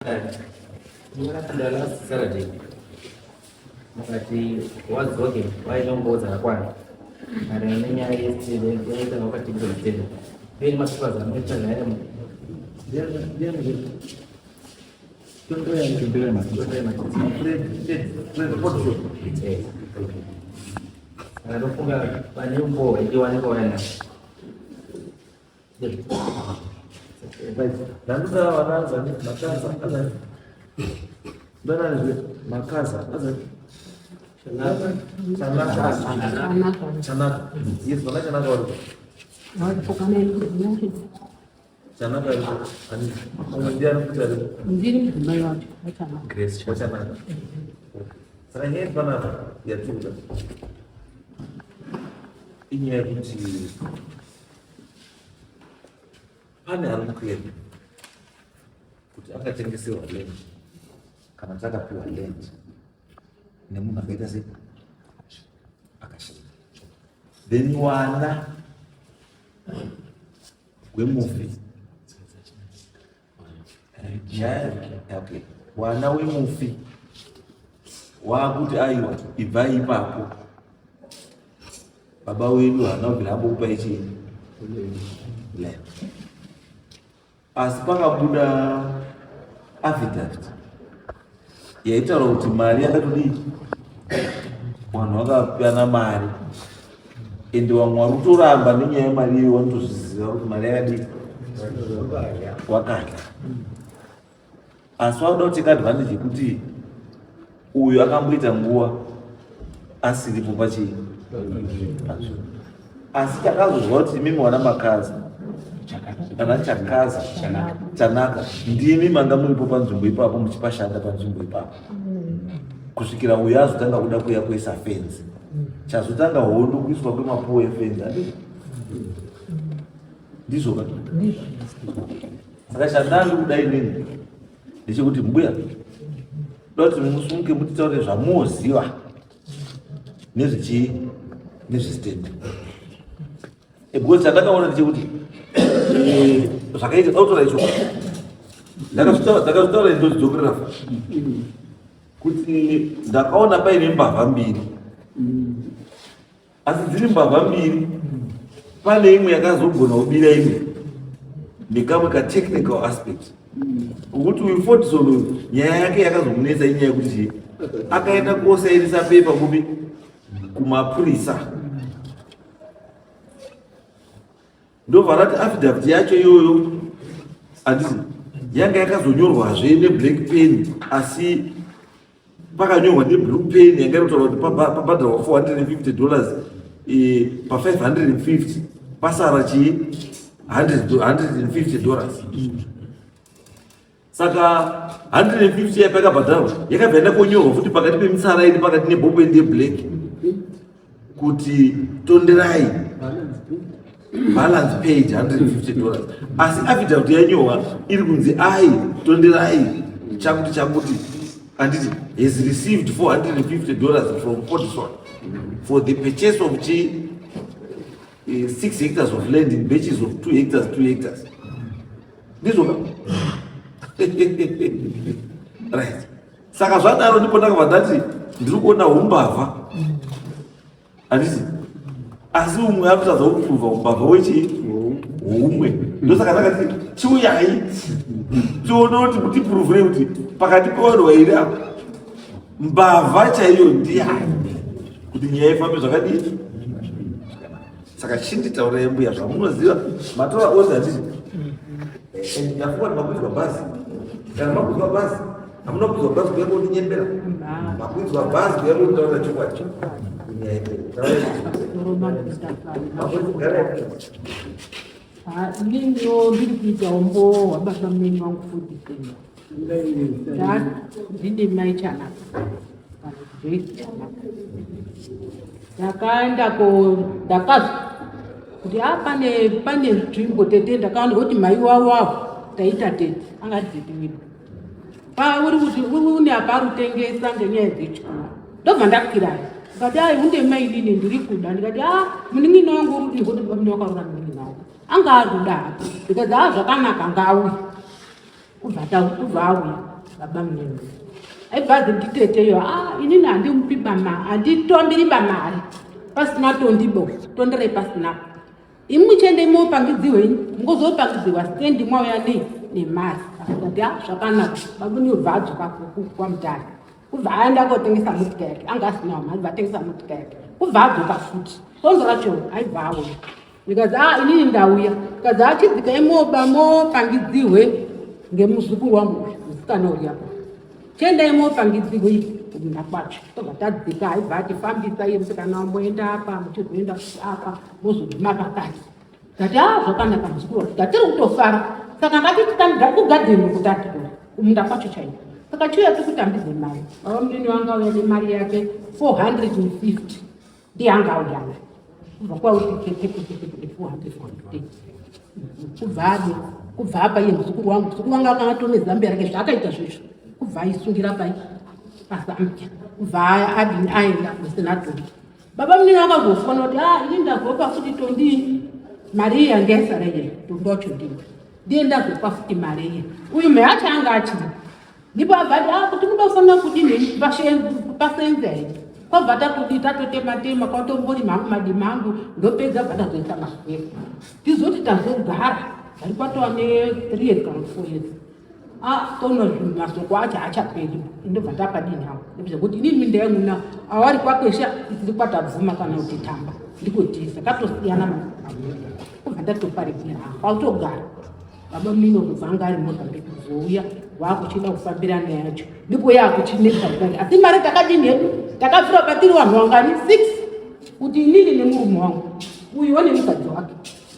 Ndakapinda last Saturday. Mukati wadzoke waita mbowo dzakakwana maererano nenyaya yeyaita wakatengesa mutenda. Uye nemapepa anoita naye Saka ndofunga pane umbowo ichiwanikwa wena. Ndandoda vana zani makaza azani. Ndana zve makaza azani. Chanaka. Chanaka. Chanaka. Yes, vana chanaka vari. Chanaka ari. Ani. Umwe ndiye ari kuti ari. Ndiri mudzimai wacho wachanaka. Grace Chanaka. Saka nyaya iri panapa yatikuda. Inyaya yekuti pane ari kuclaim kuti akatengeserwa land kana kuti akapiwa land nemunhu akaita sei akashaya then wana wemufi okay. wana wemufi wakuti aiwa ibvai ipapo baba wedu haana kubvira ambokupa ichi land asi pakabuda affidavit yaitaura kuti mari yakatodii vanhu vakapiyana mari ende vamwe vari kutoramba nenyaya yemari iyoyo vanotozviziva kuti mari yakadii wakadya asi vanoda kuteka advantage yekuti uyu akamboita nguva asiripo pachii asi takazozwa kuti imimi wana makaza ana chakaza chanaka ndimi manga muripo panzvimbo ipapo muchipashanda panzvimbo ipapo kusvikira uyo azotanga kuda kuya kuisa fenzi chazotanga hondo kuiswa kwemapuwo efenzi andi ndizvo ka saka chandandi kuda inini ndechekuti mbuya ndoda kuti musumuke mutitaure zvamuoziva nezvechii nezvestand eh, because chandakaona ndechekuti eh, zvakaita dautora icho ndakazvitaura ndozvidzokerera kuti ndakaona paine mbavha mbiri asi dziri mbavha mbiri pane imwe yakazogona kubira imwe nekamwe katechnical aspect ngokuti uyu Fortson uyu nyaya yake yakazomunetsa inyaya yekuti chii akaenda kosairisa pepa kupi kumapurisa ndobva rati affidavit yacho iyoyo handiti yanga yakazonyorwazve neblack pen asi pakanyorwa neblue pen yanga inotaura kuti pabhadharwa 450 dollars eh, pa550 pasara chii 150 dollars saka 150 yapa yakabhadharwa yakabva yaenda konyorwa futi pakati pemitsara iri pakati nebhobho yeblack kuti tonderai balance paid 150 dollars asi affidavit yanyorwa iri kunzi ai tonderai chakuti chakuti anditi has received 450 dollars from Odison for the purchase of chi 6 eh, hectares of land in batches of 2 hectares 2 hectares ndizvo ka right saka zvadaro ndipo ndakabva ndati ndiri kuona umbavha handiti asi umwe akutadza kuprova umbavha wechii hwoumwe ndosaka ndakati chiuyai tione kuti mutipuruvhurei kuti pakati pevanhu vairi apa mbavha chaiyo ndiyani kuti nyaya ifambe zvakadii saka chinditaurai mbuya zvamunoziva matora ose handiti eh, ndafunga kuti makuidzwa bhazi kana makuidzwa bhazi hamuna kuidzwa bhazi kuya kundinyembera makuidzwa bhazi kuya kunditaurira chokwadi Ndinyo ndiri kuita umbo hwababa muneni wangu futi ndine mai chanaka Joyce chanaka ndakaenda ko ndakazwa kuti a ah, pane pane nzvimbo tete ndakaona kuti mai wavo avo taita tete anga tete wedu pauri kuti une apa ari kutengesa ngenyaya dzechikoro ndobva ndakwirayo ndikati ai unde maidini ndiri kuda ndikati a ah, munin'ina wangu uri kuti ngoti baba wakarora munin'ina wangu anga ari kuda hake ndikati a ah, zvakanaka ngaauye kubva auya. Baba munini aibva azi nditeteyo, a inini handimupi bama, handitombiri bamari pasina tondibo tonderei pasina imwi muchiende mopangidziwe ini mungozopangidziwa stendi mwauya nei nemari. Akati a zvakanaka. Baba munini ubva adzoka kwaMutare, kubva aenda kotengesa motika yake, anga asinawo mari, bva atengesa motika yake, kubva adzoka futi svondo racho aibva auya. Ndikazi a inini ndauya, ndikazi achidzikai moba mopangidzihwe ngemuzukuru wangu uyu musikana uri apa, chiendai mopangidzihwe kumunda kwacho. Tobva tadzika, aibva atifambisa iye musikana wamboenda apa, muchizoenda apa, mozoguma pakati. Tati a zvakanaka muzukuru wangu, tatiri kutofara, saka ngatitambidza kugadheni kuti atikore kumunda kwacho chaiko. Saka chiuya tikutambidze mari. Baba munini wanga auya nemari yake 450, ndiye anga auya nayo kubva kwauri kete 450 kubva ade kubva apa iye muzukuru wangu, muzukuru wangu akanga atone zambia rake, zvaakaita zvezvo, kubva aisungira pai pazambia, kubva adini aenda musina tondi. Baba munini akazofona kuti a ini ndazopa futi tondi mari iya ngesara iye tondi wacho ndini ndiye ndazopa futi mari iye uyu meacho anga achiri ndipo abva ati a kuti munofanira kudini pasenza here, kwabva tatodi tatotema tema kwatombori mangu madima angu, ndopedza bva tazoisa maswero tizoti tazogara vari kwatova ne 3 years kana 4 years. A tono masoko acho haachaperi, ndobva tapadini hawo zvekuti inini minda yangu na awari kwakwesha isiri kwatabvuma kana kuti tamba ndikotisa tatosiyana, kubva ndatoparidzira kwautogara. Baba munini kubva anga ari Mozambique kuzouya waakuchida kufambirana yacho, ndipo yaakuchinetsa kudai, asi mari takadini hedu takabvira patiri vanhu wangani 6 kuti inini nemurume wangu uyu nemukadzi wake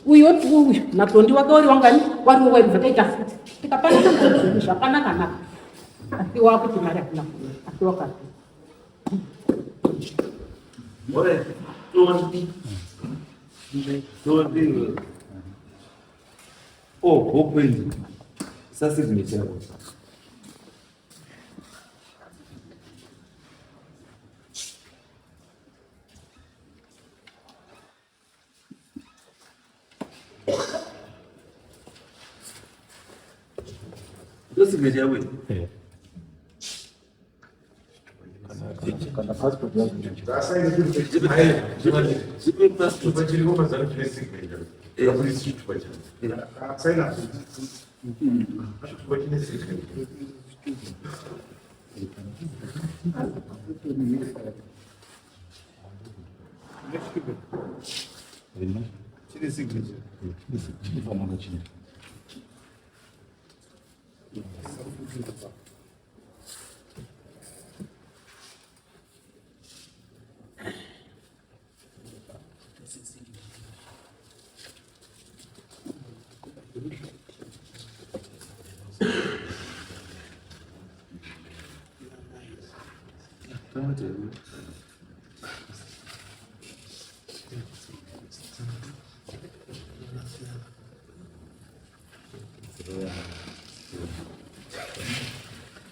uyu uyu natondi wake uri wangani wariwo waibva taita futi tikapanana zvinhu zvakanaka naka, asi wakuti mari hakuna kuuya, asi wakati Alright, Tondi. Tondi. Oh, Hopewell. Isa signature yako. Ndo signature yako iyi? Kana passport yako. Zipe passport. Chine signature. Chinofanira chine.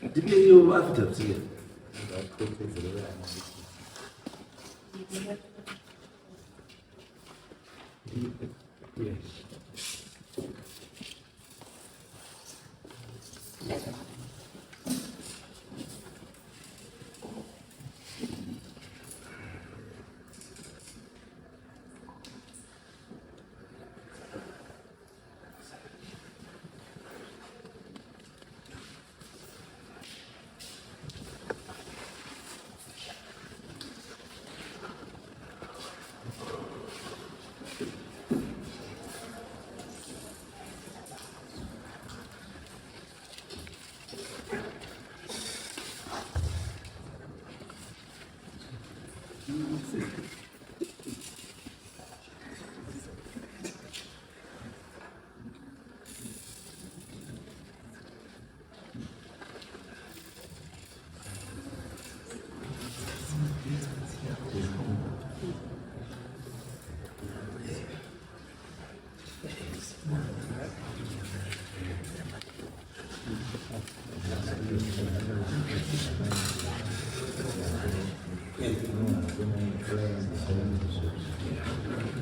Ndipe iyo affidavit here.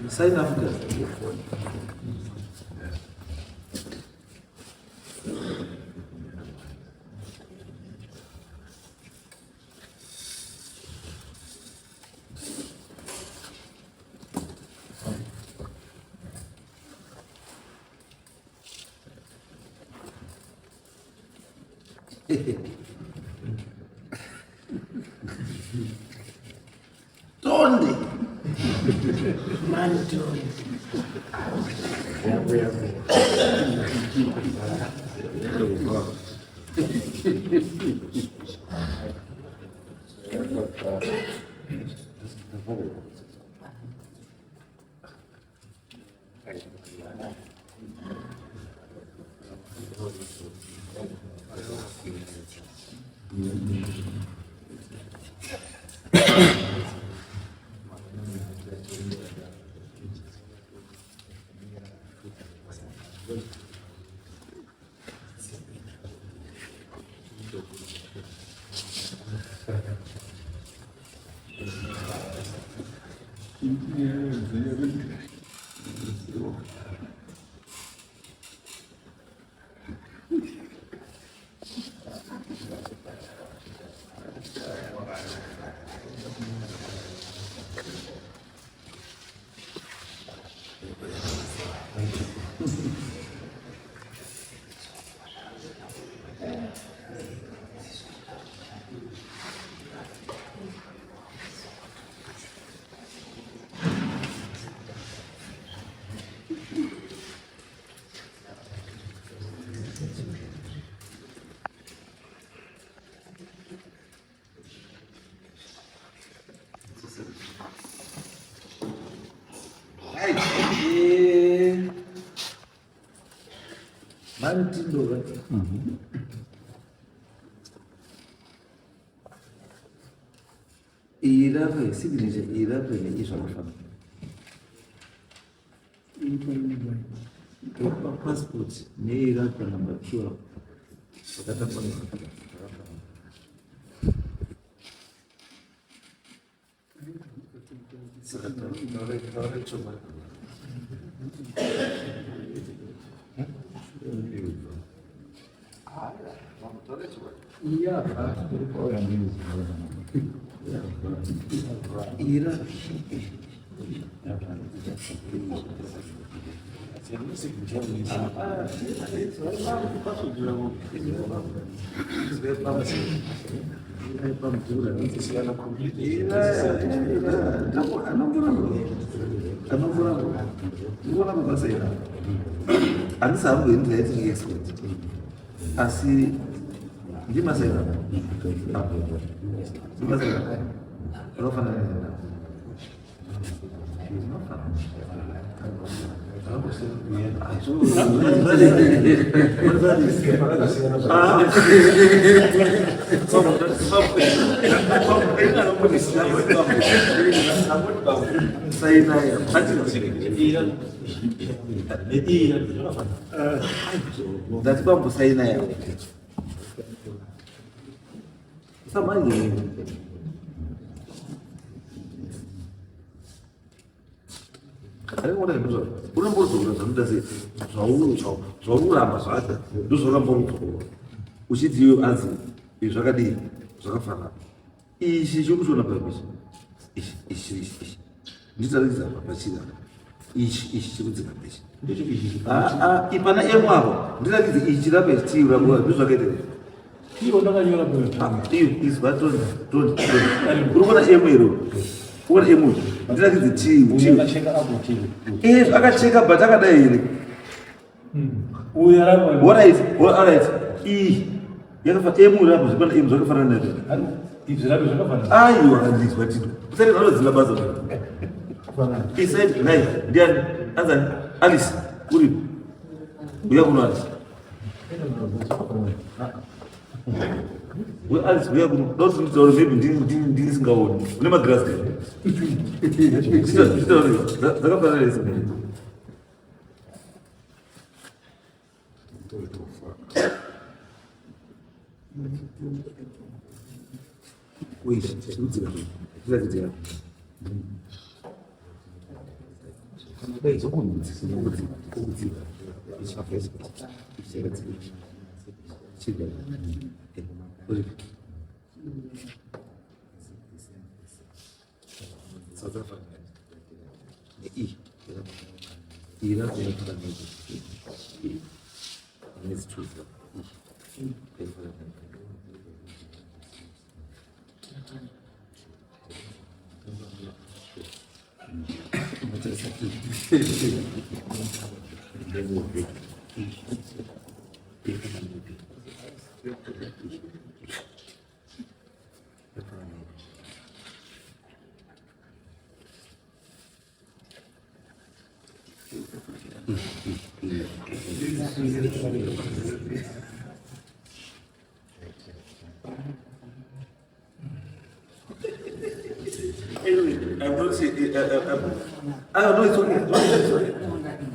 Sign affidavit. Tonde. Mani Tonde. Right. Eh, Maritindo va. Irapa signature irapa neizvi zvakafanana. Passport neirapa number 2 apo. Zvakatafanana. Saka taura chokwadi. Ira. Handisi hangu ini ndaiti expert asi ndimasaira ndimasaira akafanana nena. Ndati bambosaina ya samanje. Unombozoura zvanoda sei zvauramba zvacho ndozvakamborudzwa uchiti iwe anzi izvi zvakadii zvakafanana ichi chokuchiona paichi ichi ichi ichi ichi nditaridza apa pachiri apa ichi ichi chikudzika ichi ipana emu apo ndiratidze ichi chirapa ichi tiura ndozvakaita Iyo ndakanyora bwe. Iyo izwa toni toni toni. Uri kuona emu iro? Kuona emu? Ndiratidze tii tii. Akacheka apo tii. Eh, akacheka but akadai here? Uyu arapa. Alright, alright. Iyi yakafa emu iri apo zvipana emu zvakafanana nazvo. Izvi rapi zvakafanana. Aiwa handizwa tino. Usati vanodzina basa. Isaid nai ndiani? Anzani? Alice uri. Uya kuno Alice. We Alice uya kuno. Doti nditaure maybe ndini ndisingaoni. Une magirazi. Nditaure. Dzakafanana here? Wait, chikudzika. Chikudzika. Anyway, I'm not saying, I know it's okay. It's okay.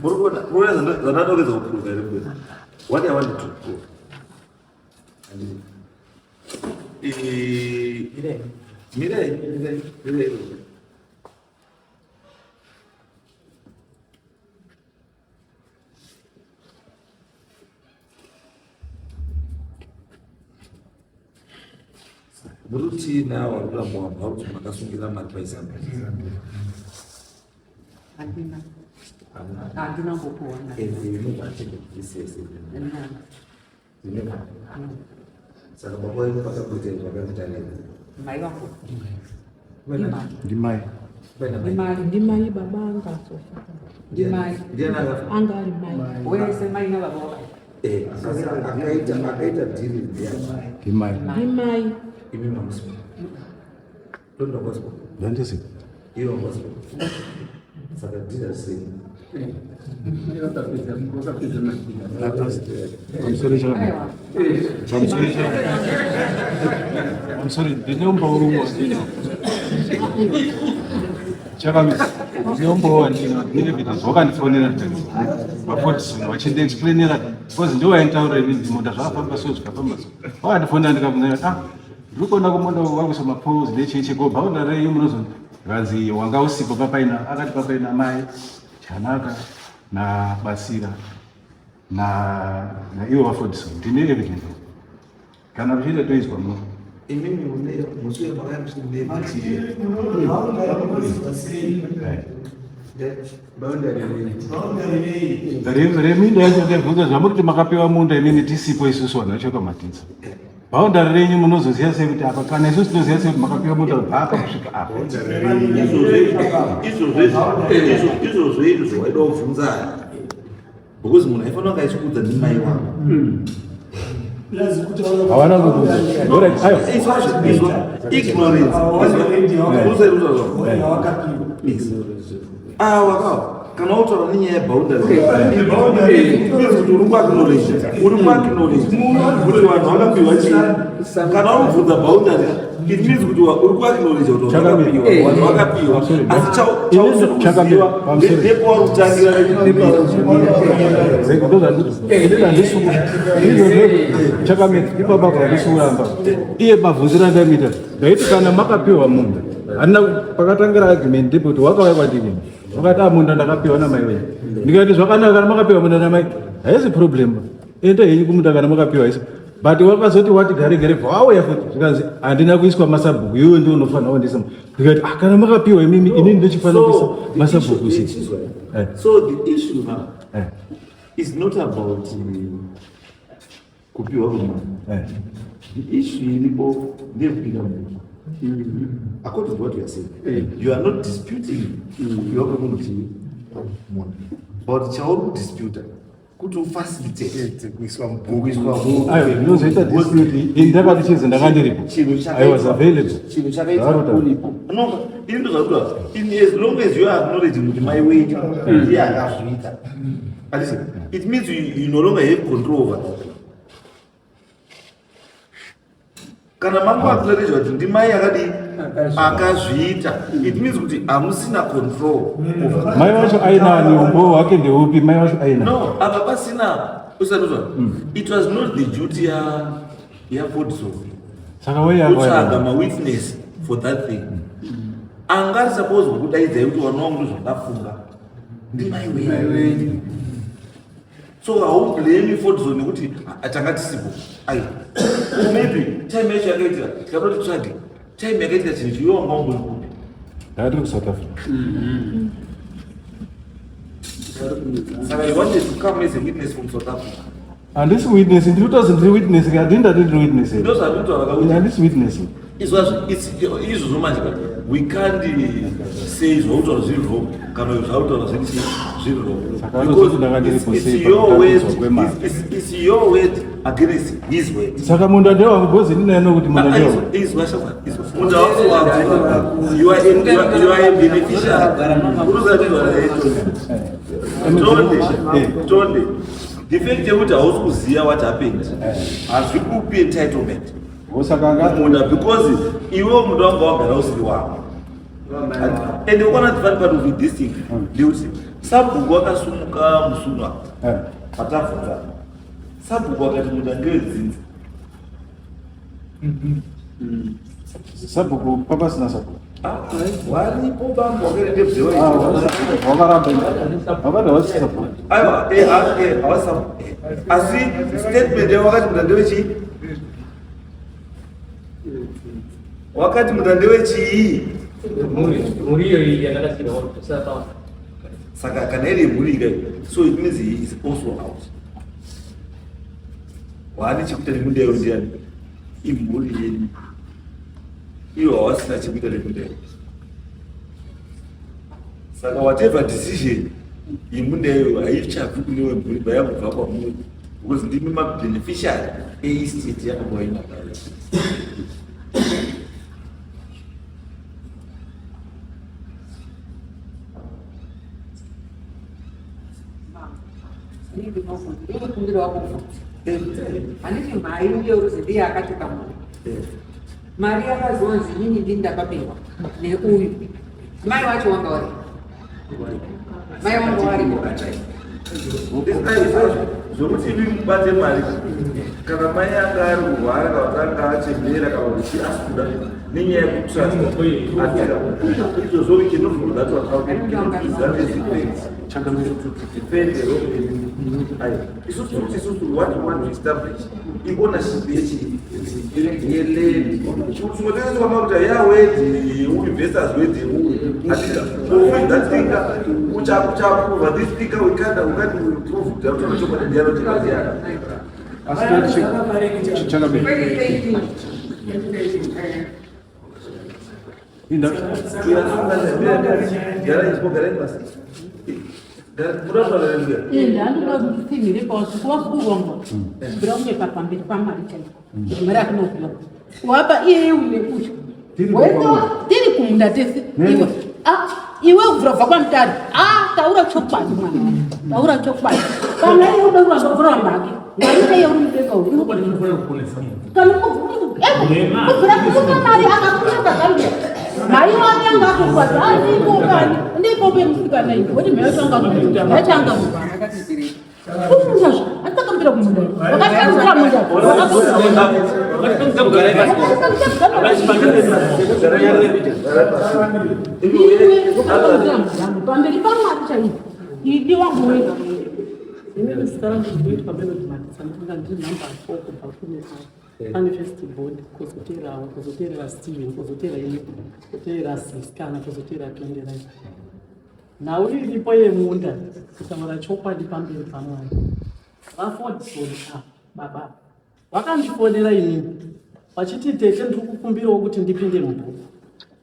Muri kuona, muri kuona zvandadokeza kuprova here mberi. What I wanted to prove. Eh, Mirai, mirai, mirai. Muri kuti nawo vari kuramba vanhu vari kuti makasungira mari paizambia. Handina. Handina kumbokuona. And you never attended this year's event. You never. Saka baba venyu vakakuita izvi vakakuita nei? Mai vangu. Ndimai. Ndimai. Ndimai baba anga asofa. Ndimai. Ndiani akafa? Anga ari mai. Wese mai nababa wakaita. Eh, akaita akaita dhiri ndiani? Ndimai. Ndimai. Imi mamusipo. Tondo gospel. Ndandisi. Iwe gospel. Saka dhiri sei? Pamusoro chakanaka. Pamusoro chakanaka. Pamusoro ndinombowo ndino. Chakamisa. Ndinombowo ndino. Ndine evidence wakandifonera ndikati vaFordson vachindiexplainera because ndiwo vaintaura ini ndimunda zvakafamba so zvikafamba so. Vakandifonera ndikabvunza ah ndiri kuona kumunda wakuisa mapoles necheche ko boundary renyu munozo zvikanzi wanga usipo papaina akati papaina mai Chanaka naBasira na naivo vaFordson ndine evidence kana muchiita toizwa muno. Imimi mune musi wemakaya muchine Reminda yacho ndebvunza zvamuri kuti makapiwa munda imimi tisipo isusu vanhu vacho kwamatidza. Boundary renyu munozoziva sei kuti apa kana isusu tinoziva sei kuti makapiwa munda kubva apa kusvika apa. Izvozvo izvo zvawaida kubvunza because munhu aifanira kunge achikuudza ndimai wako. Havana kukuudza. Alright, ayo. Ignorance. Awa kawa kana utaura nenyaya yeboundary means kuti uri kuacknowledge uri kuacknowledge kuti vanhu vakapiwa chii. Kana urikubvunza boundary it means kuti uri kuacknowledge kuti vanhu vakapiwa, vanhu vakapiwa, asi chausiri kuziva ndepauri kutangira. Chakamira ipapa handisi kuramba iye mabvunziro andamita. Ndaiti kana makapiwa munda, handina pakatangira argument ndipo kuti wakauya kwandiri wakati a munda ndakapiwa namai wenyu. Ndikati zvakanaka, kana makapiwa munda namai haisi problem, enda henyu kumunda kana makapiwa haisi. But wakazoti wati gare gare bva wauya futi zvikanzi handina kuiswa masabhuku, iwe ndiwo unofanira kuendesa. Ndikati ah, kana makapiwa imimi, inini ndochifanira kuisa masabhuku sei? So the issue now is not about kupiwa kwemwana. The issue iripo ndeyekupinda munhu. According to what you are saying, you are not disputing kupiwa kwemunhu chii munhu, but chauri kudisputa kuti ufacilitate kuiswa mubhuku. Kuiswa mubhuku. Ayo ndinozoita dispute ini ndakati chizi ndanga ndiripo. Chinhu I was available. Chinhu chakaitwa Zvaruta. uripo. No, ini ndozvakuta in as long as you are acknowledging kuti mai wenyu ndiye akazviita. Handisi? It means you no longer have control over that. Kana mangu acknowledge kuti ndimai akadii akazviita, it means kuti hamusina control over that. Mai vacho ainani? Umbowo hwake ndeupi? Mai vacho ainani? No, apa pasina usanozwa. It was not the duty ya yaFordson Saka wei kutsvaga mawitness for that thing. Anga ari suppose kukudaidzai kuti wana wangu ndozvandafunga ndimai wenyu. So haublame Fordson nekuti tanga tisipo. Ai, or maybe time yacho yakaitika tikada kuti tsvage time yakaitika chinhu chiwe wanga wambori kupi? Ndakatiri kuSouth Africa. Saka you wanted to come as a witness from South Africa? Handisi witness, ndiri kutozi ndiri witness. Handini ndati ndiri witness here? Ndozvandinotaura kakuti Handisi witness. Izvazvo izvozvo manje ka we can't say zvautaura zviri wrong kana zvautaura zviri chii zviri wrong. Saka vanozoti ndanga ndiripo Because it's sei your word, pakutambiswa kwemari? it's your word against his word. Saka munda ndewangu bhozi ndinaye nokuti munda ndewangu. Izwa shamwari, izwa. Munda wako wako. You are a, you are a beneficiary. Unoziva kuti izwa here, Tonde. Tonde, Tonde. The fact yekuti hausi kuziva what happened hazvikupi entitlement Saka anga munda because iwewo munda wanga wagara usiri wako. And ukaona the funny part of this thing ndekuti sabhuku akasumuka musunwa patavhunza sabhuku akati munda ngewedzinza. Sabhuku papasina sabhuku. Waripo bambo wakaita Wakaramba wakati hawasi sabhuku. Aiwa, hawasi sabhuku. Asi statement yavo wakati munda ndewechii? Wakati munda ndewechii? Mhuri iyoyi yandakasiirwa kusapa. Saka kana iri mhuri ika so it means he is also out. Waane chekuita nemunda iyo ndiani? Imhuri yenyu. Iyo hawasina chekuita nemunda iyo. Saka whatever decision yemunda iyoyo haichabvi kune wemhuri bayangobva kwamuri because ndimi mabeneficiary eestate yakabva inakayo. Ndinokumbira wako kubvunza. Handiti mhai uye uruzi ndiye akatuka munhu. Mari yakazonzi inini ndini ndakapiwa neuyu. Mai wacho wanga wari. Mai wanga waripo. Zvokuti imi mubate mari kana mai anga ari kurwara kana kuti anga achembera kana kuti chii asi kuda nenyaya yekutrust atira izvozvo we cannot rule that one out. We cannot use that as defense to defend the wrong. Ayi, isusu tiri kuti isusu what we want to establish iownership yechii yeland. Chimwe kuti ya word uyu versus word uyu atira prove that thing uchaprova this thing we can't prove kuti akutora chokwadi ndiyano chakasiyana. Asi chakabei. 2013. 2013. Inda Ndandinotsinhire pakuva kubira kunyepa pamberi pamwari chaiko kuti mwari akinokuva wapa iye une uyu tiri kumunda tese iwe iwe kubvira kubva kwamutari taura chokwadi mwana wangu taura chokwadi kana iye uda kuramba kuramba hake mwari chaiye uri mudenga uyu kana kubvira kumupa mari akakunyaka zambia mari wake anga atokwati ndipo kani ndipo pemusikana iwe woti mheyo changa yachanga kumundazvo atakambira kumunda wakatambira munda pamberi pamwari chaipo idi wangu wega. Inini zita rangu ndinoitwa Melody Matisa, ndinga ndiri number 4 kubva kune pane first board, kuzoteera kuzoteerera Steven, kuzoteera ini, kuzoteera Siskana, kuzoteera Tonderai. Nhau iripo yemunda, kutaura chokwadi pamberi paMwari. VaFordson baba vakandifonera inini vachiti tete ndiri kukumbirawo kuti ndipinde mubhuku.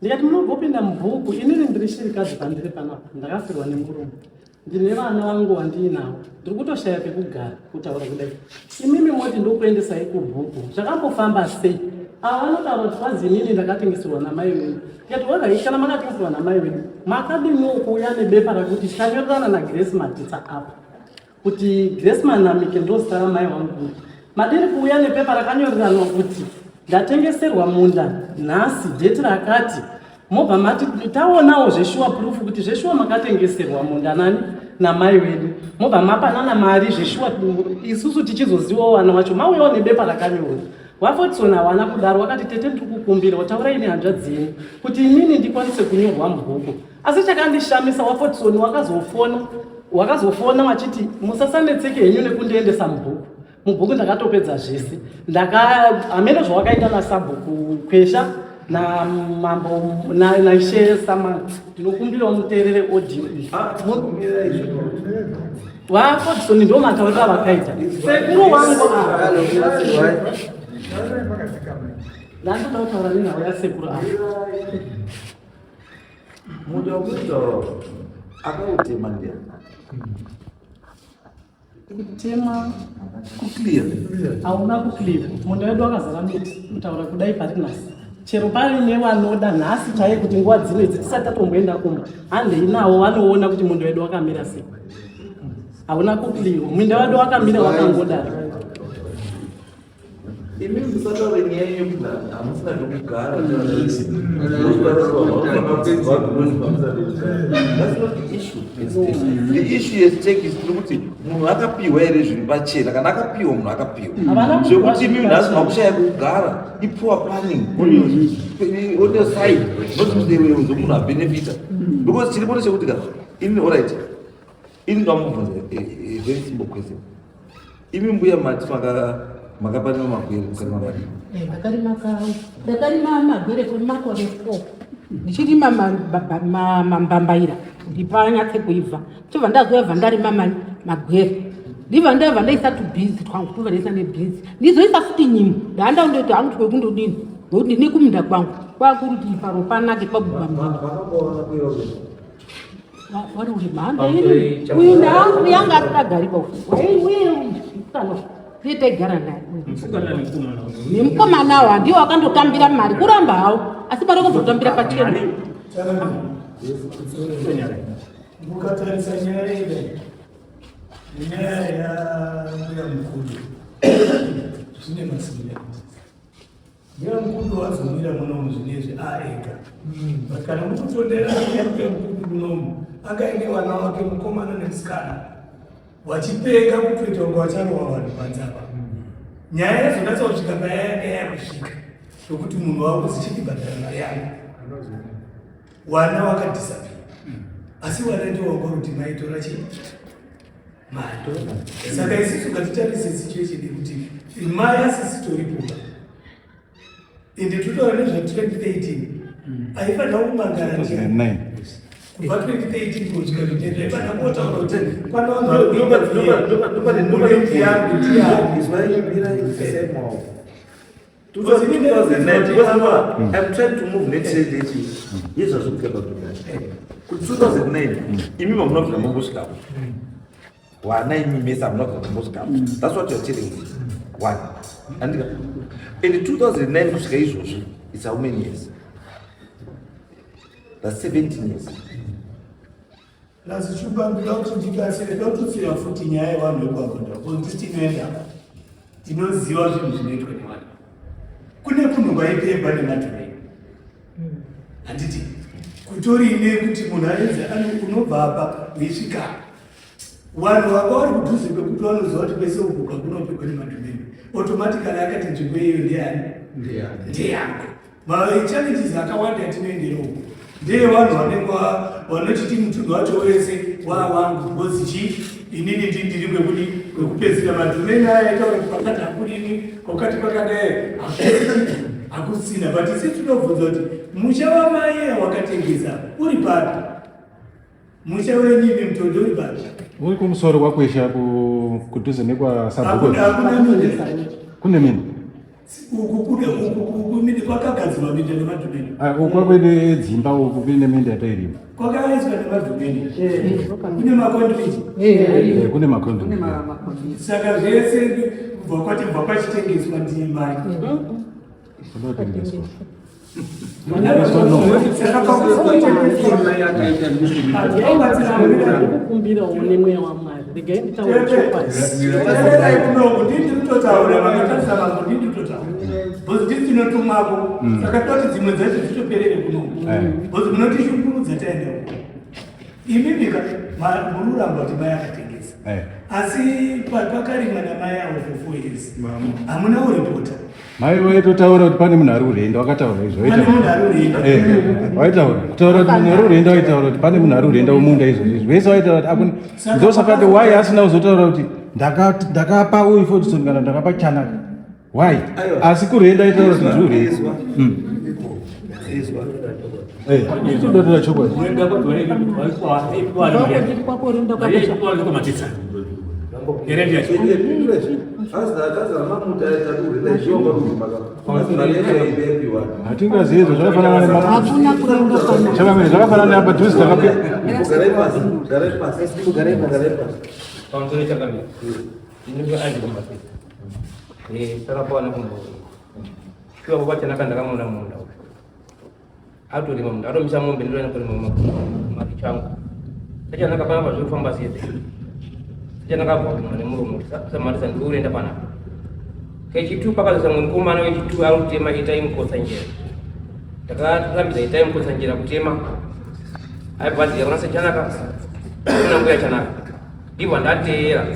Ndikati munogopinda mubhuku, inini ndiri shirikadzi pandiri panapa, ndakafirwa nemurume, ndine vana vangu vandiinawo, ndiri kutoshaya pekugara kutaura kudai. Imimi moti ndokuendesai kubhuku, zvakambofamba sei? Ava vanotaura kuti kwanzi inini ndakatengeserwa namai venyu. Ndikati alright, kana makatengeserwa namai venyu, makadiniwo kuuya nebepa rakuti tanyorerana naGrace Matitsa apa kuti Grace Manamike ndo zita ramai vangu. Madini kuuya nepepa rakanyoreranwa kuti ndatengeserwa munda nhasi dheti rakati, mobva mati taonawo zveshuwa proof kuti zveshuwa makatengeserwa munda nani namai wedu, mobva mapanana mari zveshuwa, isusu tichizozivawo vana vacho mauyawo nebepa rakanyorwa. VaFordson hawana kudaro, vakati tete ndiri kukumbira taurai nehanzvadzi yenyu kuti inini ndikwanise kunyorwa mubhuku. Asi chakandishamisa, VaFordson wakazofona vachiti musasanetseke henyu nekundiendesa mubhuku. Mubhuku ndakatopedza zvese, hamene zvawakaita nasabhuku Kwesha namambo naishe Samani. Ndinokumbirawo muteerere audio iyi. VaFordson ndo matauriro avakaita sekuru wangu. Ndandoda kutaura nenhau yasekuru avo. Munda wekutaura akautema ndiani? Kutema kuclear. Hauna kuclear. Munda wedu wakazara miti kutaura kudai pari nhasi. Chero paine vanoda nhasi chaiye kuti nguva dzino idzi tisati tatomboenda kumba. Handei nawo vanoona kuti munda wedu wakamira sei. Hauna kuclear. Munda wedu wakamira wakangodaro. Imi musataure nyaya yekuti hamusina pekugara. That's not the issue. The issue at stake is tiri kuti munhu akapiwa here zviri pachena. Kana akapiwa munhu akapiwa. Havana kupiwa Zvekuti imi zviri nhasi pachena. makushaya kugara ipoor planning on your side. Not kuti munhu abenefita. Because chiripo ndechekuti ka ini alright. Ini ndamubvunza a very simple question. Imi mbuya mati makaparima magwere mukarima madii? Ndakarima magwere kwemakore 4 ndichirima mambambaira kuti panyatse kuibva chobva ndazobva ndarima magwere ndibva ndabva ndaisa tubhinzi twangu tobva ndaisa nebhinzi ndizoisa futi nyimo ndaandaundoti hangu kwekundodini ngokuti ndine kumunda kwangu kwakuri kuti paro panake pabuba munda vari kuti mhanda ini uyu ndangu yanga asingagari pa uye musikana ndiye taigara naye nemukomana wa ndiwo akandotambira mari kuramba hawo asi pari kuzotambira pachena. Mukatarisa nyaya iyi nenyaya yambuya mukuru zvine masimilarities. Mbuya mukuru wazomira munomu zvinezvi aega, but kana mukutondera mbuya mukuru munomu angaine vana wake mukomana nemusikana wachipenga kutoita kunge wacharova vanhu panze apa. Nyaya yazonatsa kusvika paya yanga yakusvika yokuti munhu wakuzi chindibhadhara mari yangu, wana wakadisappear, asi wana ndiwo wanga kuti maitora chii mari. Saka isusu ngatitarise situation yekuti mai asisitoripoka ende totaura nezva 2013 aifanira kumangara 2009. Kubva 2013 kusvika 2010 aifanira kotaura kuti kwana yangu ndiyani. 2009, because I'm trying to move next yechi yezvazvokuteka kuti 2009 imi mamuna kubvira mambosvikapo wana imi mese hamuna kubvira mambosvikapo. That's what you're telling me. One andika and 2009 kusvika izvozvi, it's how many years? That's 17 years. Plus chupa ndoda kuti ndikasire ndotutsira futi nyaya yevanhu vekwagonda because ndisi tinoenda tinoziva zvinhu zvinoitwa nevanhu. Kune kunhu kwaipemba nemadhumeni, handiti? Kutorine kuti munhu aenze unobva apa uisvika vanhu vanga vari kudhuze kwekuti vanoziva kuti kwese uku kakunopegwa nemadhumeni, automatically akati nzvimbo iyoyo ndeyani? Ndeyangu. Machallenges akawanda atinoendera uku ndeyevanhu vanenge vanochiti mutunhu wacho wese wawangu because chii? Inini ndiri kwekuti kwekupedzisira madhumeni aya aitaura kuti pakati hakurini kwakati kwakadai hakusina. But isi tinobvunza kuti musha wamai wakatengesa uri papi? Musha wenyini mutondo uri papi? Uri kumusoro kwakwesha kudhuze nekwasabhuku. Hakuna minda. Kune minda. Uku kune uku kumini kwakagadzirwa minda nemadhumeni. Ah, uku kwakwene dzimba uku kune minda yatairima. Kwakaiswa nemadhumeni, kune maconduit. Kune maconduit. Saka zvese kubva kwati bva kwachitengeswa ndimai. Kunotengeswa. Saka Kukumbirawo nemweya waMwari, regai nditaure chokwadi. Teererai kunoku, ndii ndiri kutotaura, vakatarisa vangu, ndii ndiri kutotaura because ndii tinotumwako. Saka toti dzimwe dzacho dzitoperere kunoku because munotishungurudza taenda uko. Imimika muri kuramba kuti mai akatengesa, asi pakarimwa namai avo for 4 years hamuna kuripota. Mai vaitotaura kuti pane munhu ari kurenda, wakataura izvo. Pane munhu ari kurenda. Waitaura kutaura kuti munhu ari kurenda, waitaura kuti pane munhu ari kurenda mumunda izvozvo izvi vese waitaura kuti akuna. Ndosakati why asina kuzotaura kuti ndakapa uyu Fortison kana ndakapa Chanaka, why? Asi kurenda aitaura kuti ndiri kurenda. Tinototora chokwadi. Kwakorenda kwakusha. Hatingazivi izvo zvakafanana nemachamamire zvakafanana neapa dhuzi takapi Pamusoro chakamira. Ndinenge ari kumba. Takapawana kumba. Shuwa baba chanaka ndakamuona munda uyu. Atorima munda, atomisa mombe ndoenda kurima mari changu. Sachanaka panapa zviri kufamba sei? Sachanaka abva kurima nemuromo, samarisa ndiri kurenda panapa. Kechitu pakazosa mukomana wechitu ari kutema itai mukotsanjera. Ndakarambidza itai mukotsanjera kutema. Aibva aziva kuna Sachanaka, kuna mbuya Chanaka. Ndibva ndateera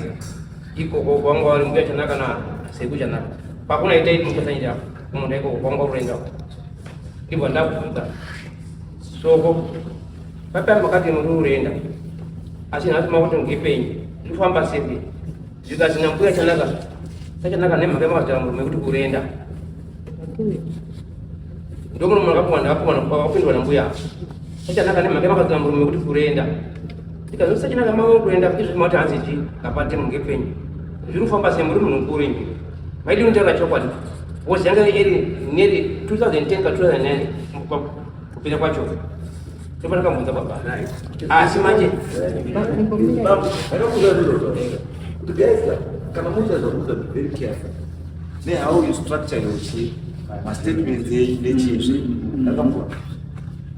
ikoko kwanga vari mbuya Chanaka na seku Chanaka. Pakuna itai mukotsanjera kumunda ikoko kwanga urenda. Ndibva ndabvunza soko papa makati muri urenda asi nhasi makuti ngepenyu ndifamba sepi zvikazina mbuya Chanaka Sachanaka nemhaka yamakazvitaura murume kuti kurenda ndomurume akapuwa ndakapuwa wakapindwa nambuya Sachanaka nemhaka yamakazvitaura murume kuti kurenda ndikazi Sachanaka mava kurenda izvo mati hanzi chi ngapate mungepenyu zviri kufamba sei muri munhu mukuru imi maidi unotaura chokwadi wozi yanga iri neri 2010 ka 2009 kupinda kwacho ndopatakambunza baba asi manje Kuti guys, kana muita zvamuita be very careful nehow you structure your chi mastatements enyu nechizvi ndakambona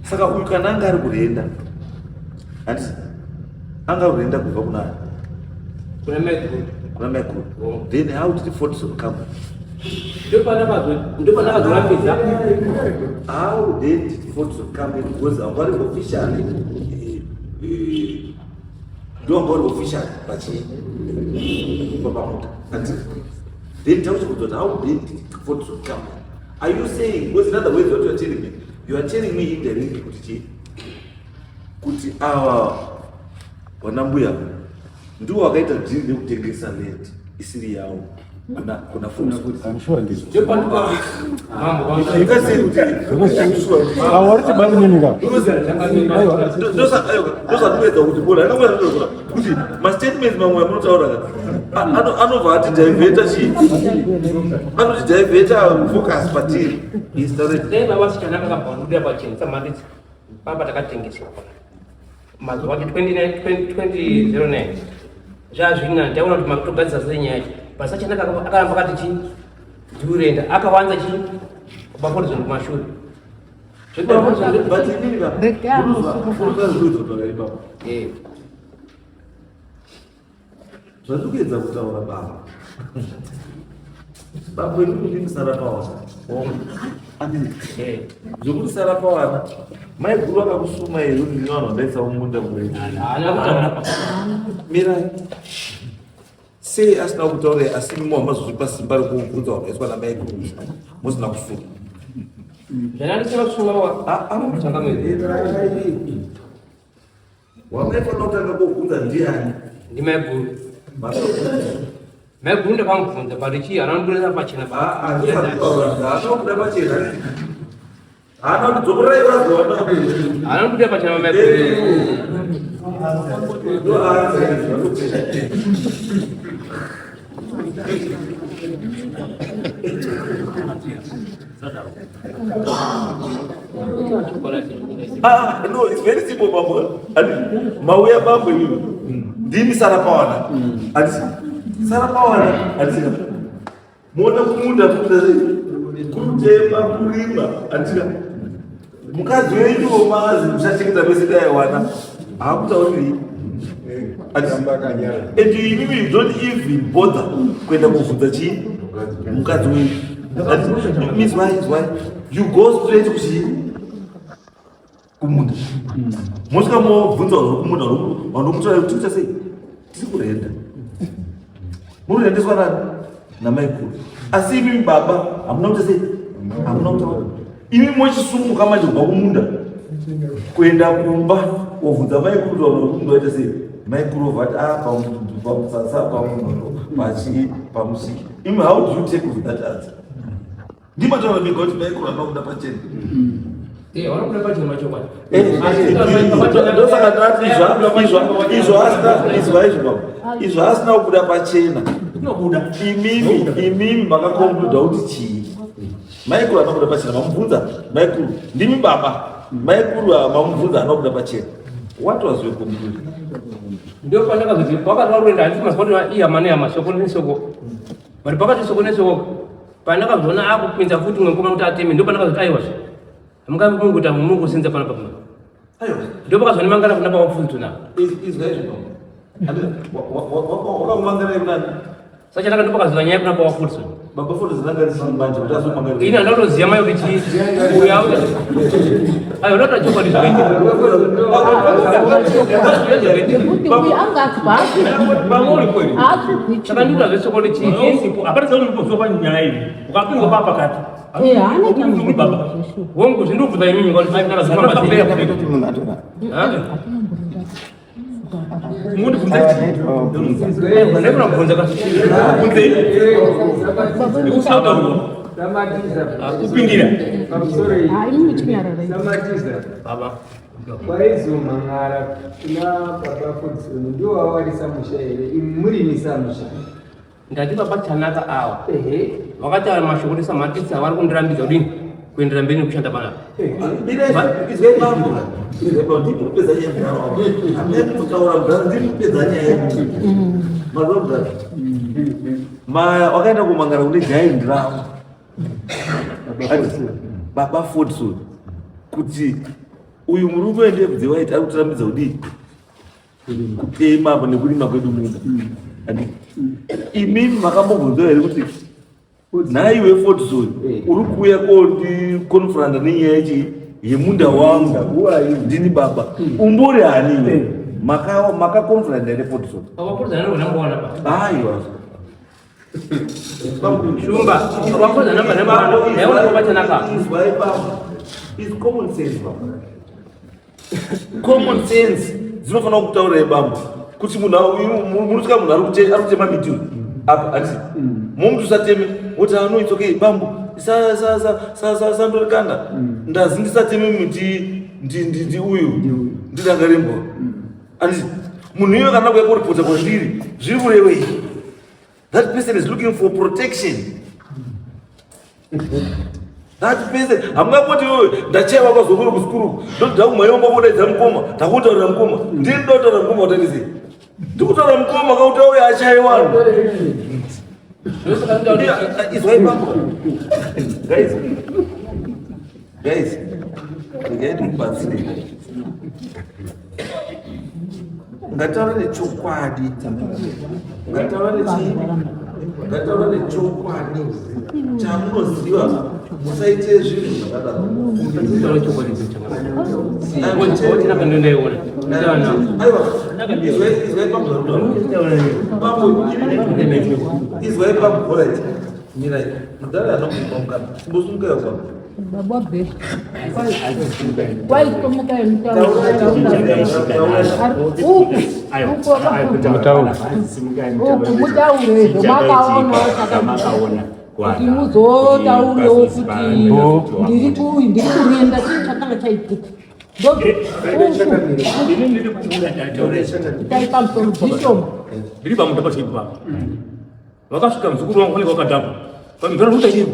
saka uyu kana anga ari kurenda handiti anga ari kurenda kubva kuna ani kuna maiguru kuna maiguru then how did Fortson come? Ndopanakazorambidza. How then did Fortson come in? Because anga ari officially ndo anga ari officially pachi papamuta handiti then tauti kuti how then did Fortson come in? Are you saying, because in other words what you are telling me, you are telling me indirectly kuti chii, kuti ava vana mbuya ndiwo vakaita dhiri nekutengesa land isiri yavo kuna Fortson? I'm sure ndizvo. You can't say kuti Awariti bamunini ka. Ndozvandinoedza kuti bona akaona kuti mastatements mamwe amunotaura ka anobva atidivheta chii, anotidivheta focus patiri. Dai baba Sichanaka akabva pachena samandidzi papa takatengeswa mazuva ake 29 2009 zvazvina taona kuti makutogadzisa sei nyaya yacho, but Sachanaka akaramba akati chi ndiurenda akawanza chi paFortson kumashure. But inini ka ndozvandinoedza baba, zvandikuedza kutaura baba, baba ini kuti musara pawana andii zvokuti sara pawana maiguru akakusuma here kuti ndine vanhu vandaisa mumunda murei? Haana kutaura. Mirai, sei asina kutaura asi mimo hamazozvipa simba rekubvunza vanhu vaiswa namaiguru musina kusuma? Zvanandisina kusuma baba changamire. Wamaifanira kutanga kobvunza ndiani? Ndimaiguru. Maiguru ndakamubvunza but chii haana kundibudisa pachena. Haana pachena, haana kuti dzokorai vazowana. Haana kundibudisa pachena maiguru. Ndo answer. Ah, no, it's very simple, bambo. Ati, mauya bambo iwe. Ndimi sara pawana. Ati, sara pawana. Ati, muona kumunda kuita sei? Kutema, kurima. Ati, mukadzi wenyu mazi musachengeta vese dai wana. Haakutauriri. Ati, and imimi you don't even bother kuenda kuvhunza chii mukadzi wenyu. Ati, means why is why you go straight kuchii kumunda, mosvika mobvunza vanhu vekumunda vanokutaura kuti tikuita sei, tiri kurenda, munorendeswa nani? Namaikuru. Asi imimi baba hamuna kuita sei, hamuna kutaura. Imi mochisumuka manje kubva kumunda kuenda kumba wobvunza maikuru kuti vanhu vekumunda vaita sei. Maikuru vati a pamusasa pamunhu pachi pamusiki. Imi how do you take with that answer? Ndimataura mega kuti maikuru hamuna kuda pachena. Ndosaka ndati izvo asina izwa izvo baba izvo asina kubuda pachena. Imimi imimi makakonkluda kuti chii? Maikuru anobuda pachena mamubvunza maikuru ndimi baba maikuru mamubvunza anobuda pachena. What was your conclusion? Ndio pandakazoti pakati varuenda handisi mazuva kuti ihama nehama soko nesoko. But pakati soko nesoko pandakazoona akupinza futi mwe mukoma kuti ateme ndo pandakazoti aiwa zve. Hamungavi munguta mungusenza pana papa. Aiwa. Ndo pakazoni mangara kuna baba futi na. Izwa izvo baba. Wakakumangara kunani? Saka ndaka ndo pakazona nyaya kuna baba futi. Baba futi zinanga risiri manje kuti azomangara. Ini andatoziva mai kuti chii. Uya uya. Ayo ndotoda chokwadi zvakaitika. Nekuti uyu anga Pamwe Saka ndikuda zvechokwadi chii? Hapana chaunozwa panyaya iyi. Ukapindwa pa pakati. Eh, haana Uri baba. Hongu zvindobvunza imimi ngoti ndakazofamba sei. Mundibvunza Aiwa, ndakona kubvunza ka. Bvunzei. Ndikusautaurwa. Kupindira. Ah, imimi chinyararai. Baba. Waizomhan'ara kuna baba Fodson ndiwo wawarisa musha here? Imi murimisa musha. Ndati baba Chanaka awa. Ehe. Vakataura mashoko kuti samatitsa vari kundirambidza kudini kuendera mberi nekushanda panapa. Izwai bambo. Izwai bambo ndiri kupedza nyaya mudhara. Handina kutaura mudhara ndiri kupedza nyaya yedu. Mazwa mudhara. Ma wakaenda kumangara kune giant ravo. Baba Fordson kuti uyu murume wendebvu dzewaiti ari kutirambidza kudii kutema apo nekurima kwedu munda. Imimi makambobvunzwa here kuti nhaiwe Fordson uri kuuya kondikonfranta nenyaya yechi yemunda wangu ndini baba umbori hani iwe makakonfranta here Fordson? Baba Fordson anogona pa. Aiwa. Shumba, baba Fordson anogona pa. Ndaiona baba Chanaka. Izwai baba. It's common sense baba. Common sense dzinofanira kutaura bambo kuti munhu munosvika munhu ari kutema miti uyu apa handiti momuti usateme woti ah no it's okay bambo sandorikanda ndazi ndisateme miti ndi uyu ndidangarembwa handiti munhu iwe kana kuya koripota kwandiri zviri kurevei? That person is looking for protection. That person, hamungangoti iwewe ndachaiwa kwazokuru kusikuru ndoda kumhaiwa kudaidza mukoma ndakutaurira mukoma ndini ndotaura mukoma utaite sei ndikutaura mukoma kauti auya achaiwa izwai bambo guys guys regai ndikubatsire ngataura nechokwadi ngataura nechii ngataura nechokwadi chamunoziva musaite zvinhu zvakadaro. Aiwa, izwai pambo pambo izwai pambo alright mirai mudhara anokupa mukana chimbosumukai pambo Baba be. Kwaitomuka mutauro. Uku. Uku mutaure izvo makaona kuti muzotaurewo kuti ndiri ndiri kurenda chii chakanga chaitika. Itai pamusoro zvishoma. Ndiri pamuta pachipo papa. Vakasvika muzukuru wangu vanenge vakadhakwa. Pamvura ruta chiko.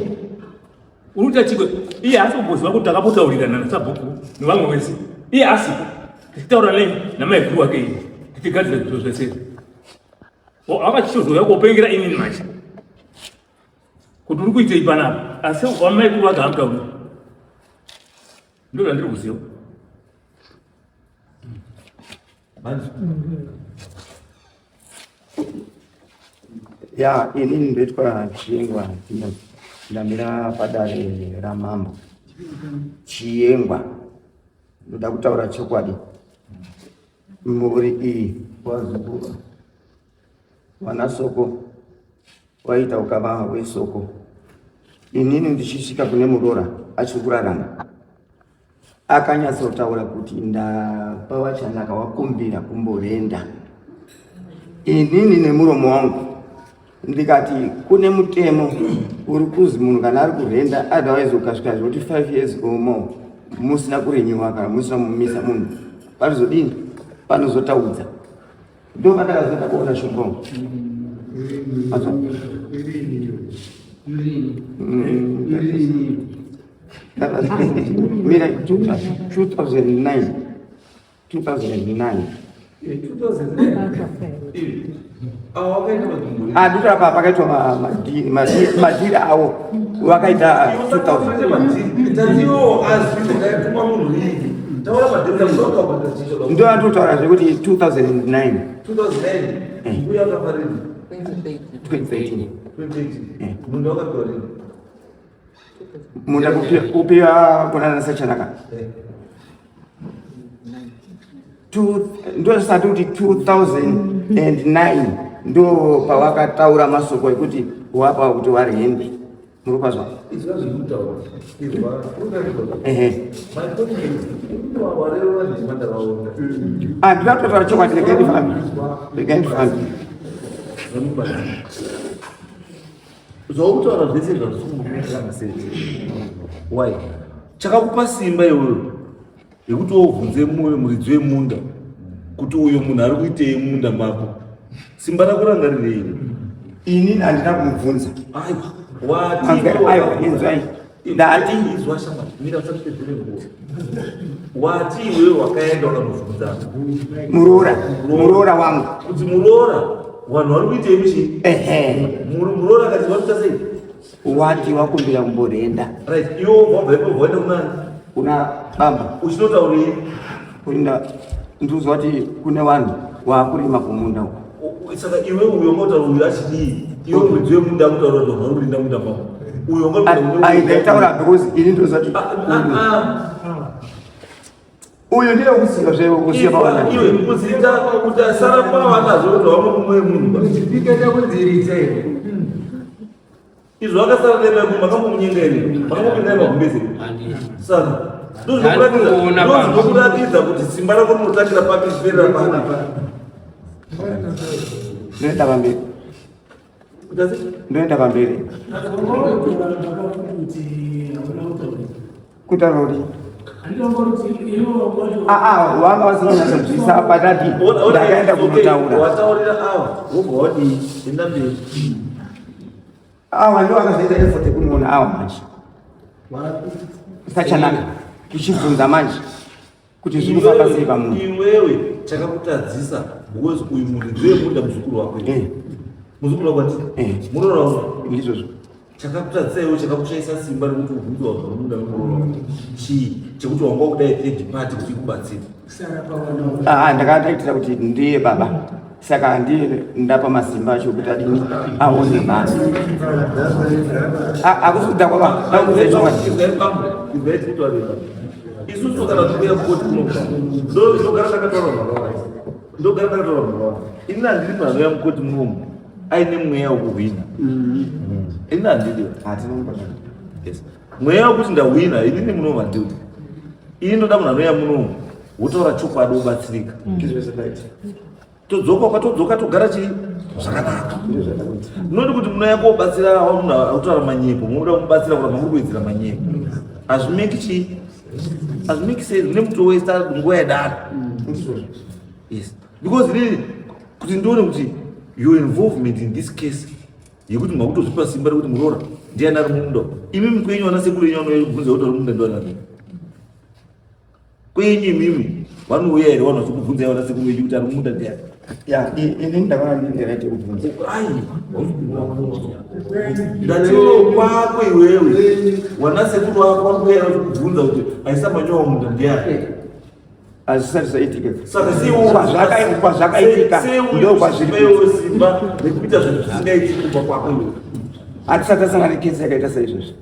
Unoita chiko iye haasi kumboziva kuti takambotaurirana nasabhuku nevamwe vese. Iye haasipo. Tichitaura naye namaiguru wake iye. Tichigadzira zviro zvese. Akachizouya kopengera inini manje. Kuti uri kuitei panapa? Asi wamaiguru wake haamutauriri. Ndozvandiri kuziva. Ya, inini ndoitwa Chiyengwa Timothy. Ndamira padare ramambo. Chiyengwa. Ndoda kutaura chokwadi. Mhuri iyi wazukuru wana soko waita ukama hwesoko. Inini ndichisvika kune muroora achiri kurarama. Akanyatsotaura kuti ndapa wachanaka wakumbira kumborenda. Inini nemuromo wangu ndikati kune mutemo uri kuzi munhu kana ari kurenda otherwise ukasvika zvekuti 5 years or more. Musina kurenyiwa kana musina mumisa munhu panozodini panozotaudza ndo pandakazoenda kuona shumba mira 2009 2009 Ah, ndito apa pakaitwa madhiri awo vakaita 2000 ndo andinotaura zvekuti 2009 2013 munda kupiwa kunana sachanaka ndosati kuti 2009 ndo pawakataura masoko ekuti wapa kuti wari hembe muri kwazwa ah, ndinoda kutotaura chokwadi regai ndifambe regai ndifambe Zvaukutaura zvese zvazvisingokuitira sense. Why? Chakakupa simba iwewe yekuti wobvunze mumwe muridzi wemunda kuti uyo munhu ari kuitei munda mako. Simba rako ranga rirei? Ini handina kumubvunza. Aiwa. Wati. Aiwa, inzwai. Ndati izwa shamwari, mira usatipedzere nguva. Wati iwewe wakaenda wakanobvunza muroora, muroora wangu kuti muroora vanhu vari kuitei michi? Ehe. Muroora akati vakuita sei? Wati wakumbira kumborenda. Right, iwe wabva ipapo waenda kunani? Kuna baba. Uchinotaurei? Kuinda nduzwa kuti kune vanhu waakurima kumunda uko. Saka iwe uyo ungotaura uyu achidii? Iwe muridzi wemunda akutaura kuti vanhu vari kurinda munda mako. Uyo ungotaura because ini ndozwa kuti uyu ndiye kusiya zve kusiya pawana. Iwe kuzita kuti asara pawana zvo kuti wamwe mumwe munhu. Chipika chakudziridza here? Izvo akasara naye mai makambomunyenga here? Makambopinda naye magumbeze? Saka ndozvinokuratidza kuti simba rako rinotangira papi zviperera papi. Ndoenda pamberi. Ndoenda pamberi. Kutaura kuti aa wanga vasina kunyatsonzwisa patati ndakaenda kunotaura. Wataurira ava wobva wadii? Enda mberi. Awa ndo akazoita effort yekunoona awa manje sachanaka kuchibvunza manje kuti zviri kufamba sei pamunhu iwewe chakakutadzisa because uyu munhu ndiye munda muzukuru wako eh. muzukuru wako ati eh. muroora wako ndizvozvo chakakutadzisa iwe chakakushaisa simba rekuti ubvunze wabva munda wemuroora wako chii chekuti wanga wakudai third party kuti ikubatsire Ah, ndakataitira kuti ndiye baba saka ndiye ndapa masimba acho kuti adini aone basa ah, akusi kudhakwa ba ndakuudza chokwadi isusu kana tikuya kukoti kuno ndogara ndakataura mhaka ndogara ndakataura mhaka ini handiri munhu anouya mukoti munomu aine mweya wekuhwina mm-hmm. ini handidi mweya wekuti ndahwina inini munomu handiudi ini ndoda munhu anouya munomu wotaura chokwadi wobatsirika mm. todzoka kwatodzoka togara chii zvakanaka noti kuti munouya kobatsira munhu akutaura manyepo munoda kumubatsira kuramba muri kuwedzera manyepo hazvimeki chii hazvimeki sense mune mutowesta nguva yadaro mm. yes because really kuti ndione kuti your involvement in this case yekuti makutozvipa simba rekuti muroora ndiani ari mumunda imimi kwenyu vana sekuru enyu vanobvunza kuti ari mumunda ndivanani kwenyu imimi vanouya here vanhu vachikubvunzai vana sekuru venyu kuti ari mumunda ndiani ya ini ndakaona ndine right yekubvunza ndatiwo kwako iwewe wana sekuru wako vanouya vachikubvunza kuti aisa manyowa munda ndiani hazvisati zvaitika kwazvakaitika ndo kwazviri simba rekuita zvinhu zvisingaitiki kubva kwako iwe hatisati tasangana nekesi yakaita saizvozvi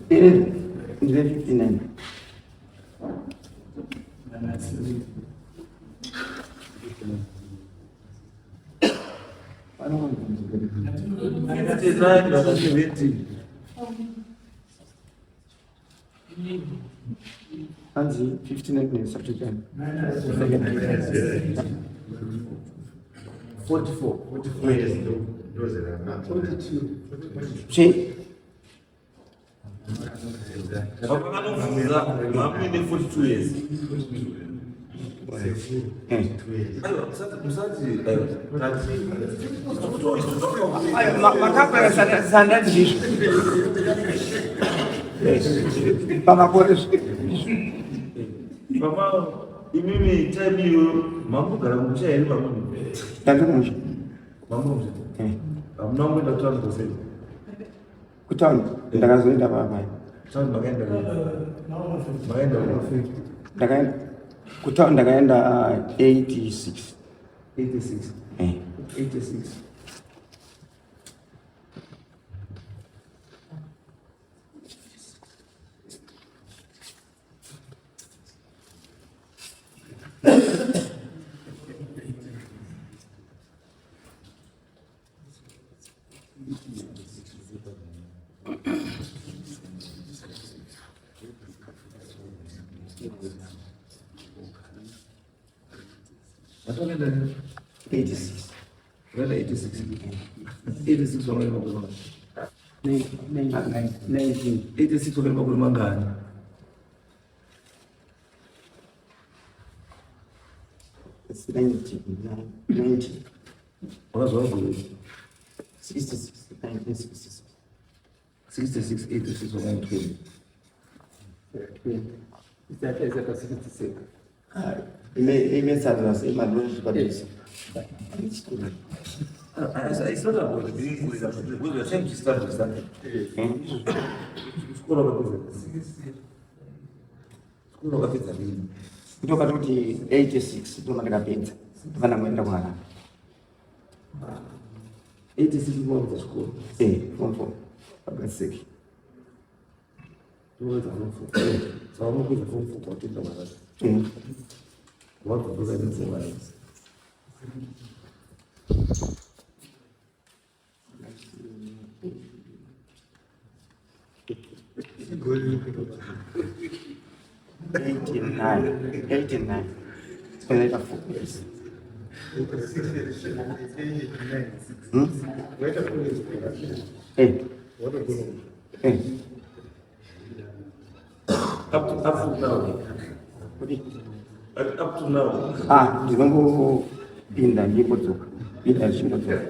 ini ndine 59 Hanzi 59 minutes after 10. 44. 44 years. Chi? Papakanobvunza mamuine 42 years. Aiwa, musati aiwa, tati Makapera sanda ndizvo pamakore. Mama, imimi time iyoyo mamugara kumusha here pamuni? Ndandiri kumusha. Mamumusha. Hamuna kumboenda kutauni kosei? Kutauni ndakazoenda papai? Tauni makaenda rini? Makaenda rini? Ndakaenda kutauni, ndakaenda 86. 86. Eh. 86. Makaenda rini? 86. Makaenda 86. 86 wakaenda makore mangani? 19. 86 wakaenda makore mangani? It's 90, 90. Wakazvarwa gore 66, 1966. 66, 86 wakaenda 20. Isati aisapa 67. Imesarira imadozvipadhuze. It's not about being good because we are trying to establish something. Chikoro wakapedza. Chikoro wakapedza rini? Ndokati kuti 86 ndoma ndakapedza, ndofana kuenda kuHarare. 86 wakapedza chikoro. Eh, form 4 pagaseki. Wakapedza form 4. Saka unopedza form 4 kwatoenda kuHarare. Wabva kukaenda kuHarare. 89, 89, panoita 4 years. Hmm? Eh. Eh. Up to now. Kuti? Up to now. Ah, ndinongopinda ndimbodzoka, pinda ndichimbodzoka.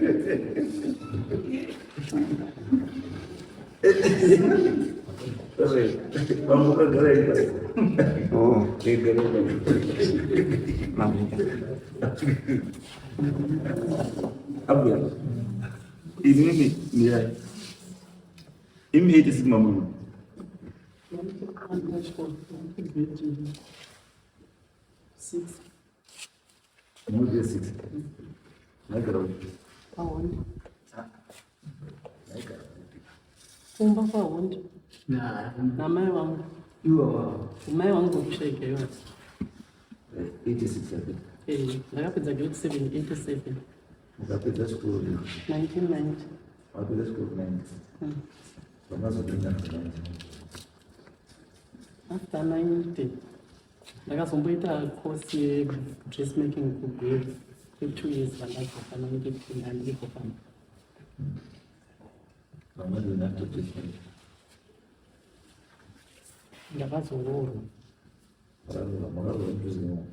Vamwe vakagara ipapo. Oh. Vegara ipapo. Mamuka. Abuya. Inini mirai. Imi 86 mamuru. Grade six. Muri 6. Maigara kupi? Pahonde. Maigara kupi? Kumba kwaHonde namai vangu. Mai vangu vokushaika ivasi. 86 yapedza. Eh, ndakapedza grade 7 87. Mukapedza chikoro rini? 1990. Wapedza chikoro 90. Vamazopinda 90. After 90 ndakazomboita course yedressmaking kuGweru kwe-2 years. Vandadzoka 92, handiripo pano. Vamazopinda after dressmaking. Ndakazoroorwa. Makaroorwa, makaroorwa mudhuze imomo.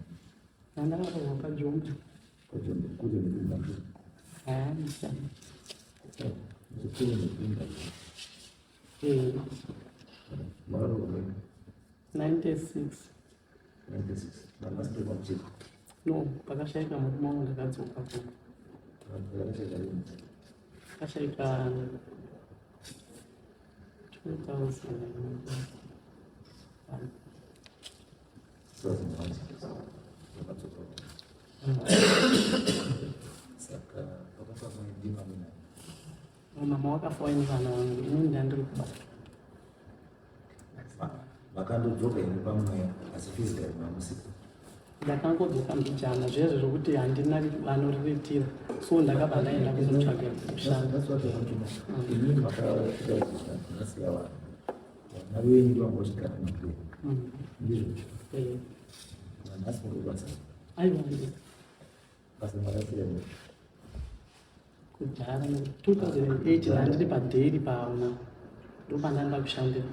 Ndandakaroorwa paJombe. PaJombe, kure nekupinda. Hayanisana. Kure nekupinda. Eh. Makaroorwa rini? 96. 96. Mamasipiri pamucheka. No, pakashaika murume wangu ndakadzoka kuno. Pakashaika rini? Akashaika 2001. 2001. Vakadzoka. Saka pakafa ndima mina. Mama wakafa waine vana vangu, inini ndandiri kubasa. Vakandodzoka here pamweya, asi physically mamusipo? Ndakangodzoka mbijana zvezvo zvokuti handina vanoriritira, so ndakabva ndaenda kuzotsvaga kushanda. That's what I want to know. Inini makasvika makasiya vana. Vana venyu vanga vachigara naMbuya. Ndizvo. Eh. Nhasi muri kubasa. Aiwa. Basa makasiya nei? Kudhara 2008 ndandiri padairy paona, ndopandanda kushandira.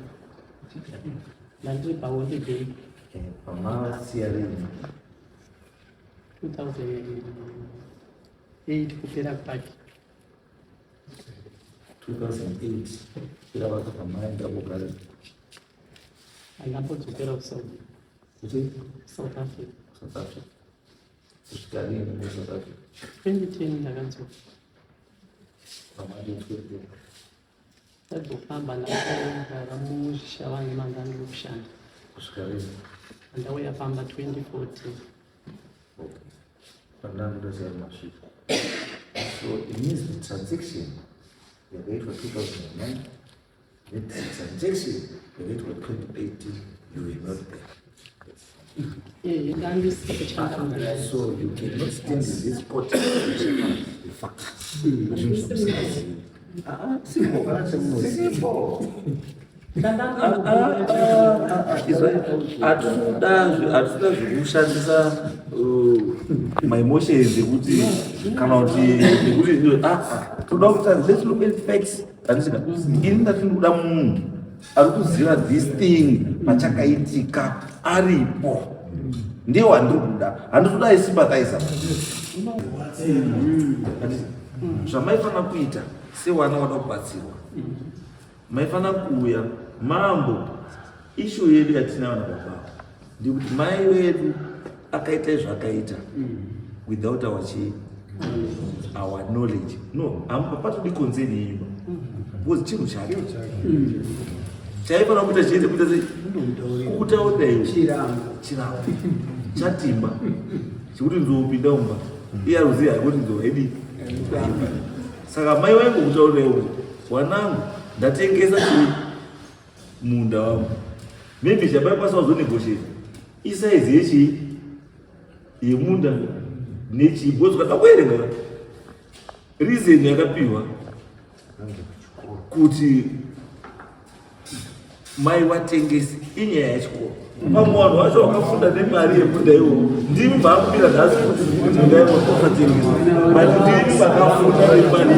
Ndandiri paholiday. Pamasiya rini? 2008 kupera kwake. 2008 kupera kwake pamaenda kugara? Andambodzokera kuSouth. Kuti? South Africa. South Africa. Kusvika rini kuSouth Africa? 2010 ndakadzoka. Pamadi 2010. Ndadzofamba ndakagara muZvishavane manga ndiri kushanda. Kusvika rini? Ndauya pamba 2014. Okay. Pandandoziva masvika. So it means the transaction yakaitwa 2009 netransaction yakaitwa 2018, you were not there. Ee, ndandisi kushanda mubasa. So you cannot stand in this court the fact. Zvinhu zvamusingazivi. Ah, simple. Simple. Hatitoda zvekushandisa maemotions ekuti kana kuti nekuti toda kuti let's look at facts, handisika? Ini ndati ndikuda munhu ari kuziva this thing pachakaitika aripo, ndiye wandiri kuda. Handitoda aisympathiza. Zvamaifanira kuita sewana wada kubatsirwa, maifana kuuya mambo. Issue yedu yatinayo nababa ndekuti mai vedu akaita izvakaita without our chii, our knowledge. No, hapatodi concern yenyu because chinhu chake chaifanira kuita chiite kuita sei kukutaurira iwe chirango chatimba chekuti nzopinda mumba, iye ari kuziva kuti nzou haidi. Saka mai vaingokutaurira iwe kuti wanangu, ndatengesa chii, munda wangu. Maybe chabaikwanisa kuzonegotiate isaizi yechii, yemunda nechii, because ukada kuerenga reason yakapiwa kuti mai watengesi inyaya yechikoro. Pamwe vanhu vacho vakafunda nemari yemunda iwowo ndimi maakupira nhasi kuti munda iwo usatengeswa, but ndimi makafunda nemari.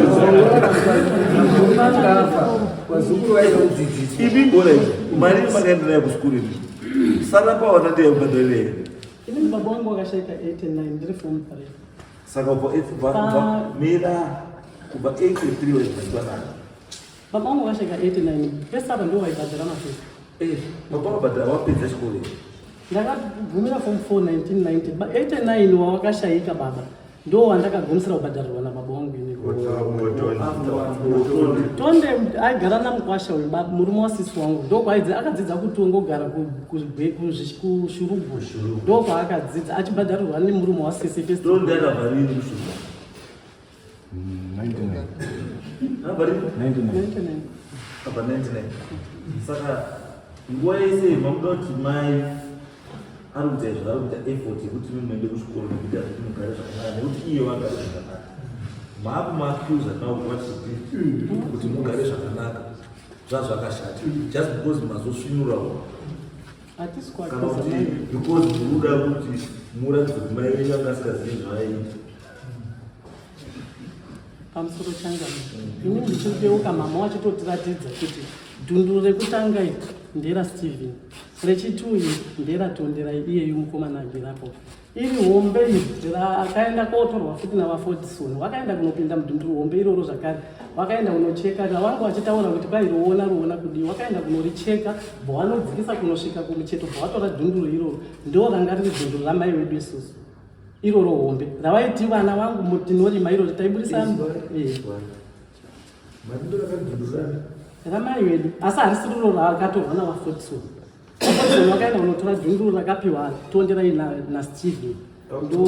Imi bora izvo mari makaenda nayo kusikuru imi sara pawana ndeyekubhadharira here? Inini baba wangu wakashaika 89, ndiri form 3. Saka kubva mira kubva 83 waibhadhara nani? Baba wangu wakashaika 89, pese apa ndo waibhadhara mafees. Baba wabhadhara wapedza chikoro here? Ndakagumira form 4 1990. 89 wawakashaika baba ndo wandakagumisira kubhadharirwa nababa wangu ini. Tonde aigara namukwasha uyu, murume wasisi wangu, ndokwaidzi akadzidza kutongogara kuShurugwi, ndokwaakadzidza achibhadharirwa nemurume wasisi first. Tonde akabva rini kuShurugwi? 99. Abva rini? 99. 99. Abva 99. Saka nguva yese mamuda kuti mai ari kuita izvo, ari kuita effort yekuti muende kuchikoro nekuita kuti mugare zvakanaka nekuti iye vagare zvakanaka, maakumaaccusa now what she did kuti mugare zvakanaka zvazvakashata just because mazosvinurawo Hatisi kana kuaccusa kuti mai. Because muruda kuti muratidze kuti mai venyu anga asingazivi zvavaiita. Pamusoro changano, ini ndichideuka mama wachitotiratidza kuti dhunduru rekutanga iri ndera Steven, rechitu iri nderaTonderai iyeyu mukomana agerapo, iri hombe iri akaenda kotorwa futi navaFordson, wakaenda kunopinda mudhunduru hombe iroro zvakare, wakaenda kunocheka vanga vachitaura kuti kwai ruona ruona kudii, wakaenda kunoricheka bva wanodzikisa kunosvika kumucheto, bva watora dhunduru iroro, ndo ranga riri dhunduru ramai vedu isusu iroro hombe ravaiti vana vangu tinorima iroro taibudisa. Ramai vedu, asi harisi riro rakatorwa navaFordson. VaFordson vakaenda kunotora dhunduru rakapiwa Tonderai naSteven, ndo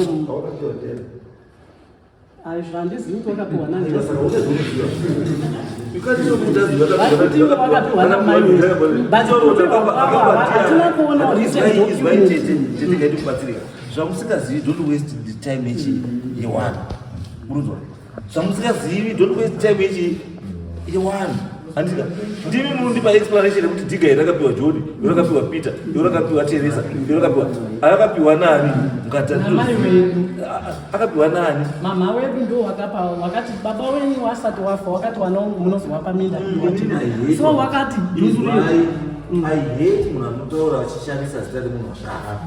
aizvo handizivi kuti wakapiwa nani. Vakapiwa namai vedu, but hatina kuona written document. Tete, kubatsirika zvamusingazivi, don't waste the time yechi yewanhu. Murunzwa? Zvamusingazivi, don't waste time yechi yewanhu, handika? Ndimi munondipa explanation yekuti dhiga iri rakapiwa John, iro rakapiwa Peter, iro rakapiwa Teresa, iro rakapiwa akapiwa nani? Mukati Namai vedu. Akapiwa nani? Mama wedu ndo wakapa, wakati baba wenyu wasati wafa wakati wana munozowapa minda, so wakati dhunduru Izwai. I hate munhu anotaura achishandisa zita remunhu akafa.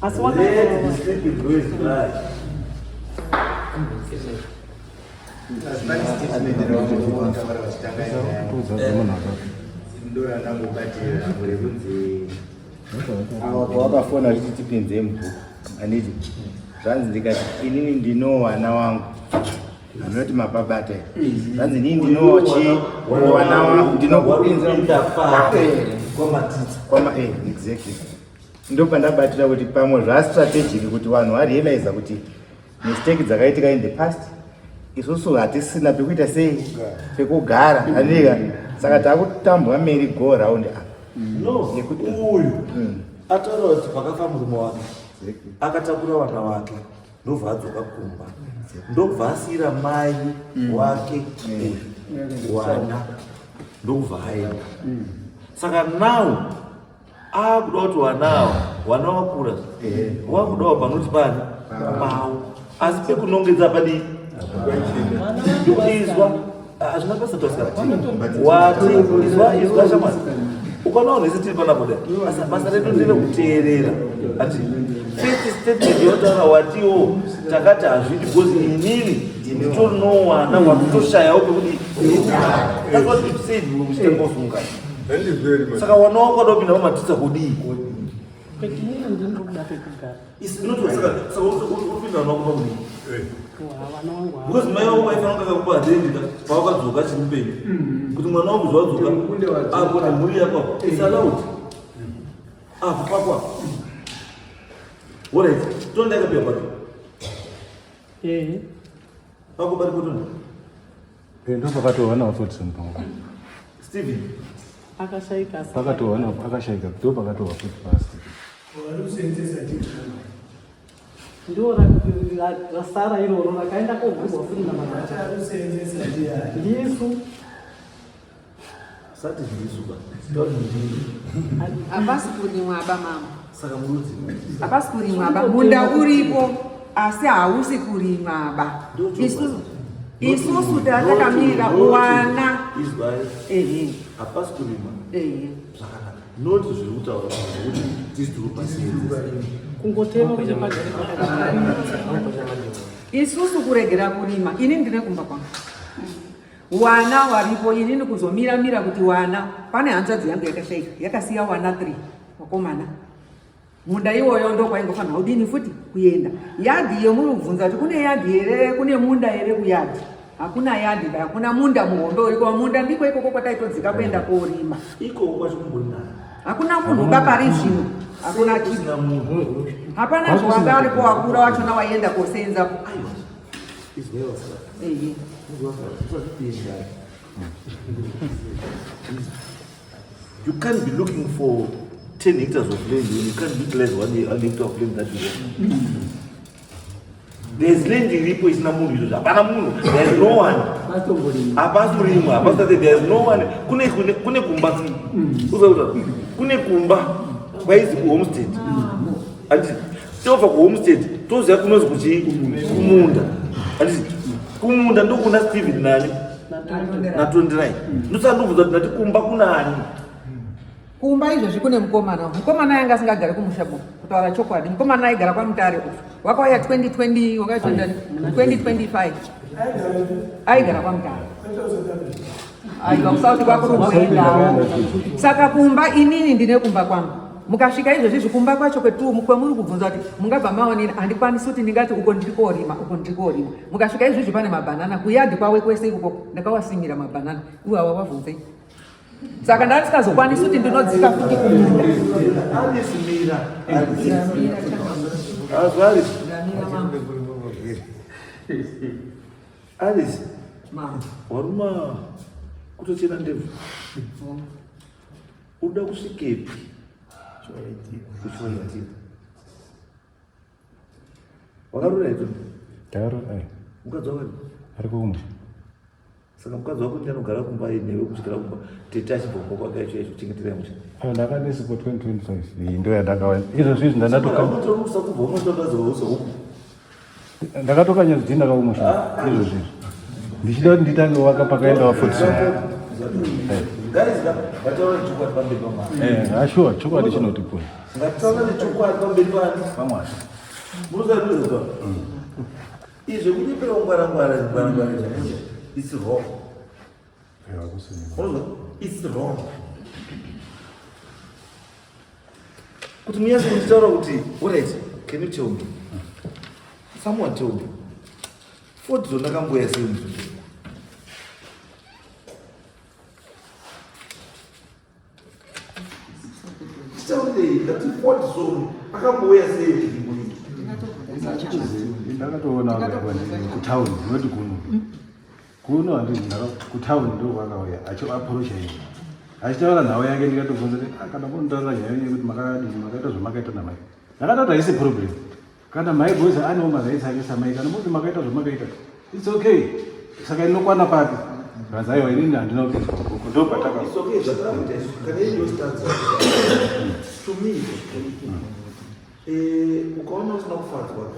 Asi Let the sleeping boys lie. Ndorandangobatira rekunzi awa pawakafona uchiti tipinze mubhuku, handiti? Zvanzi ndikati inini ndinowana wangu anoti mapabata, zvanzi inini ndinochi wana wangu ndinokupinza kwamatitsa. Kwama exactly. Ndopandabatira kuti pamwe zvastrategic kuti vanhu varealiza kuti mistake dzakaitika in the past, isusu hatisina pekuita sei, pekugara, handika? Saka takutambwa merry go round apa. No, uyu ataura kuti pakafa murume wake akatakura vana vake, ndobva adzoka kumba, ndobva asiyira mai wake uyu wana, ndokubva aenda. Saka now akuda kuti wana ava, wana wakura, wakudawo panoti pani pavo, asi pekunongedza padii? Izwa, hazvina basa tasikati wati. Izwa, izwa shamwari, ukaona vanhu vese tiri panapo dai basa redu nderekuteerera. Ati first statement yotaura watiwo takati hazvidi because inini nditorinowana wakutoshayawo pekuti. That's what you said muchitanga. Saka wana wako ada kupinda pamatitsa kudii? Inini ndinoda pekugara. Saka uripinda wana wako pakudii? Vana wangu hava. Because mai vako vaifanira kunge kakupa rendi pawakadzoka chiri mupenyu, kuti mwana wangu zvadzoka apo nemhuri yako apo is allowed apo pako apo. Alright, tonda yakapiwa pake. Ehe. Pako paripo, tonda. Ndo pakatohwa nawo Fordson pangu. Steven. Akashaika asi. Pakatohwa nawo, akashaika, ndo pakatohwa futi pasi. Varikusenzesa. Ndo rasara iroro rakaenda kogurwa futi namagata. Arikusenzesa ndiani? Ndisu. Sati zvisuka tauri ndini. Hapasi kurimwa aba, mama. Saka murudzi. Hapasi kurimwa aba. Munda uripo asi hausi kurimwa aba. Isusu tatakamira wana. Izwai. Ehe. Hapasi kurima. Ehe. Zvakanaka, noti zviri kutaura zvekuti tisi tiri pasenzesa. Kungotema kuti pagare pakachena. Isusu kuregera kurima, ini ndine kumba kwangu, wana waripo. Inini kuzomira-mira kuti wana, pane hanzvadzi yangu yakashaika yakasiya wana 3 wakomana. Munda iwoyo ndokwaingofanira kudini futi kuenda. Yadhi yemuri kubvunza kuti kune yadhi here, kune munda here kuyadhi? Hakuna yadhi ba, hakuna munda muhombe uriko. Munda ndiko ikoko kwataitodzika kuenda korima. Ikoko kwacho kumbori nani? Hakuna munhu bapari zvino, hakuna chinhu. Kusina munhu. Hapana zvowanga aripo wakura wachona waienda kosenzapo. Izwai vasara. Ehe. Izwai vasara, usazvipinda. You can't be looking for 10 hectares of land when you can't utilize one hectare of land that you want. There's land iripo isina munhu izvozvo, hapana munhu, there's no one, hapasi kurimwa, hapasi, there's no one. Kune kumba, uzakuta kune kumba kwaizi kuhomestead, handiti? Tobva kuhomestead toziva kunozi kuchii, kumunda, handiti? Kumunda ndokuna Steven nani naTonderai. Ndosaka ndobvunza kuti ndati kumba kunani? Kumba izvozvi kune mukomana. Mukomana yanga asingagari kumusha bu, kutaura chokwadi mukomana aigara kwaMutare uku. Wakauya 2020, wakauya 2025, aigara kwaMutare. Aiwa, kusauti kwakuri kuendawo. Saka kumba inini ndine kumba kwangu. Mukasvika izvozvizvi kumba kwacho kwetu kwemuri kubvunza kuti mungabva maonini, handikwanisi kuti ndingati uko ndiri korima, uko ndiri korima. Mukasvika izvozvi pane mabhanana kuyadhi kwawe kwese ikoko, ndakawasimira mabhanana iwawa, wavhunzei. Saka ndandisingazokwanisi kuti ndinodzika futi kumunda. Alice, mira. Azwa Alice. Alice. Mama. Waruma kutochena ndebvu. Uda kusvikepi? Kuchiwaitira. Wakarura ito? Ndakarura. Mukadzi wako ari kumwe. Saka mukadzi wako ndiye anogara kumba newe kusvikira kumba tete achibva kumba kwake acho achikuchengeterai musha? Ayo, ndakanesipo 2025, iyi ndo yandakawana izvozvi izvi. Ndandatoka Unotorusa kubva unotokazi huku. Ndakatokanya zvidhina kakumusha izvozvi izvi, ndichida kuti nditange waka pakaenda waFordson. Guys, ngataura chokwadi pamberi paMwari. Eh, ashuwa chokwadi chinotipona. Ngataura chokwadi pamberi paMwari. Munoziva izvo kunyepera kungwara ngwara ngwara ngwara zvakadai. It's wrong. Unozwa? It's wrong. Kuti munyatso kunditaura kuti alright, can you tell me? Someone tell me. Ford ndakamboya sei munzvimbo? Titaurei ndati Ford zone akambouya sei munzvimbo iyi? Ndakatoona kutauni not kuno. Kuno handizi kutauni ndo kwakauya achiapproacha ini. Achitaura nhau yake ndikatobvunza kuti ah, kana munotaura nyaya yenyu yekuti makadini makaita zvamakaita namai. Ndakatoti haisi problem. Kana mai boys anewo marights ake samai kana muti makaita zvamakaita it's okay. Saka inokwana papi? Zvanzi aiwa inini handina kupinzwa mubhuku ndo pataka. It's okay zvataakuita isu kana iriyo stanza to me it's okay. Eh, ukaona usina kufadzwa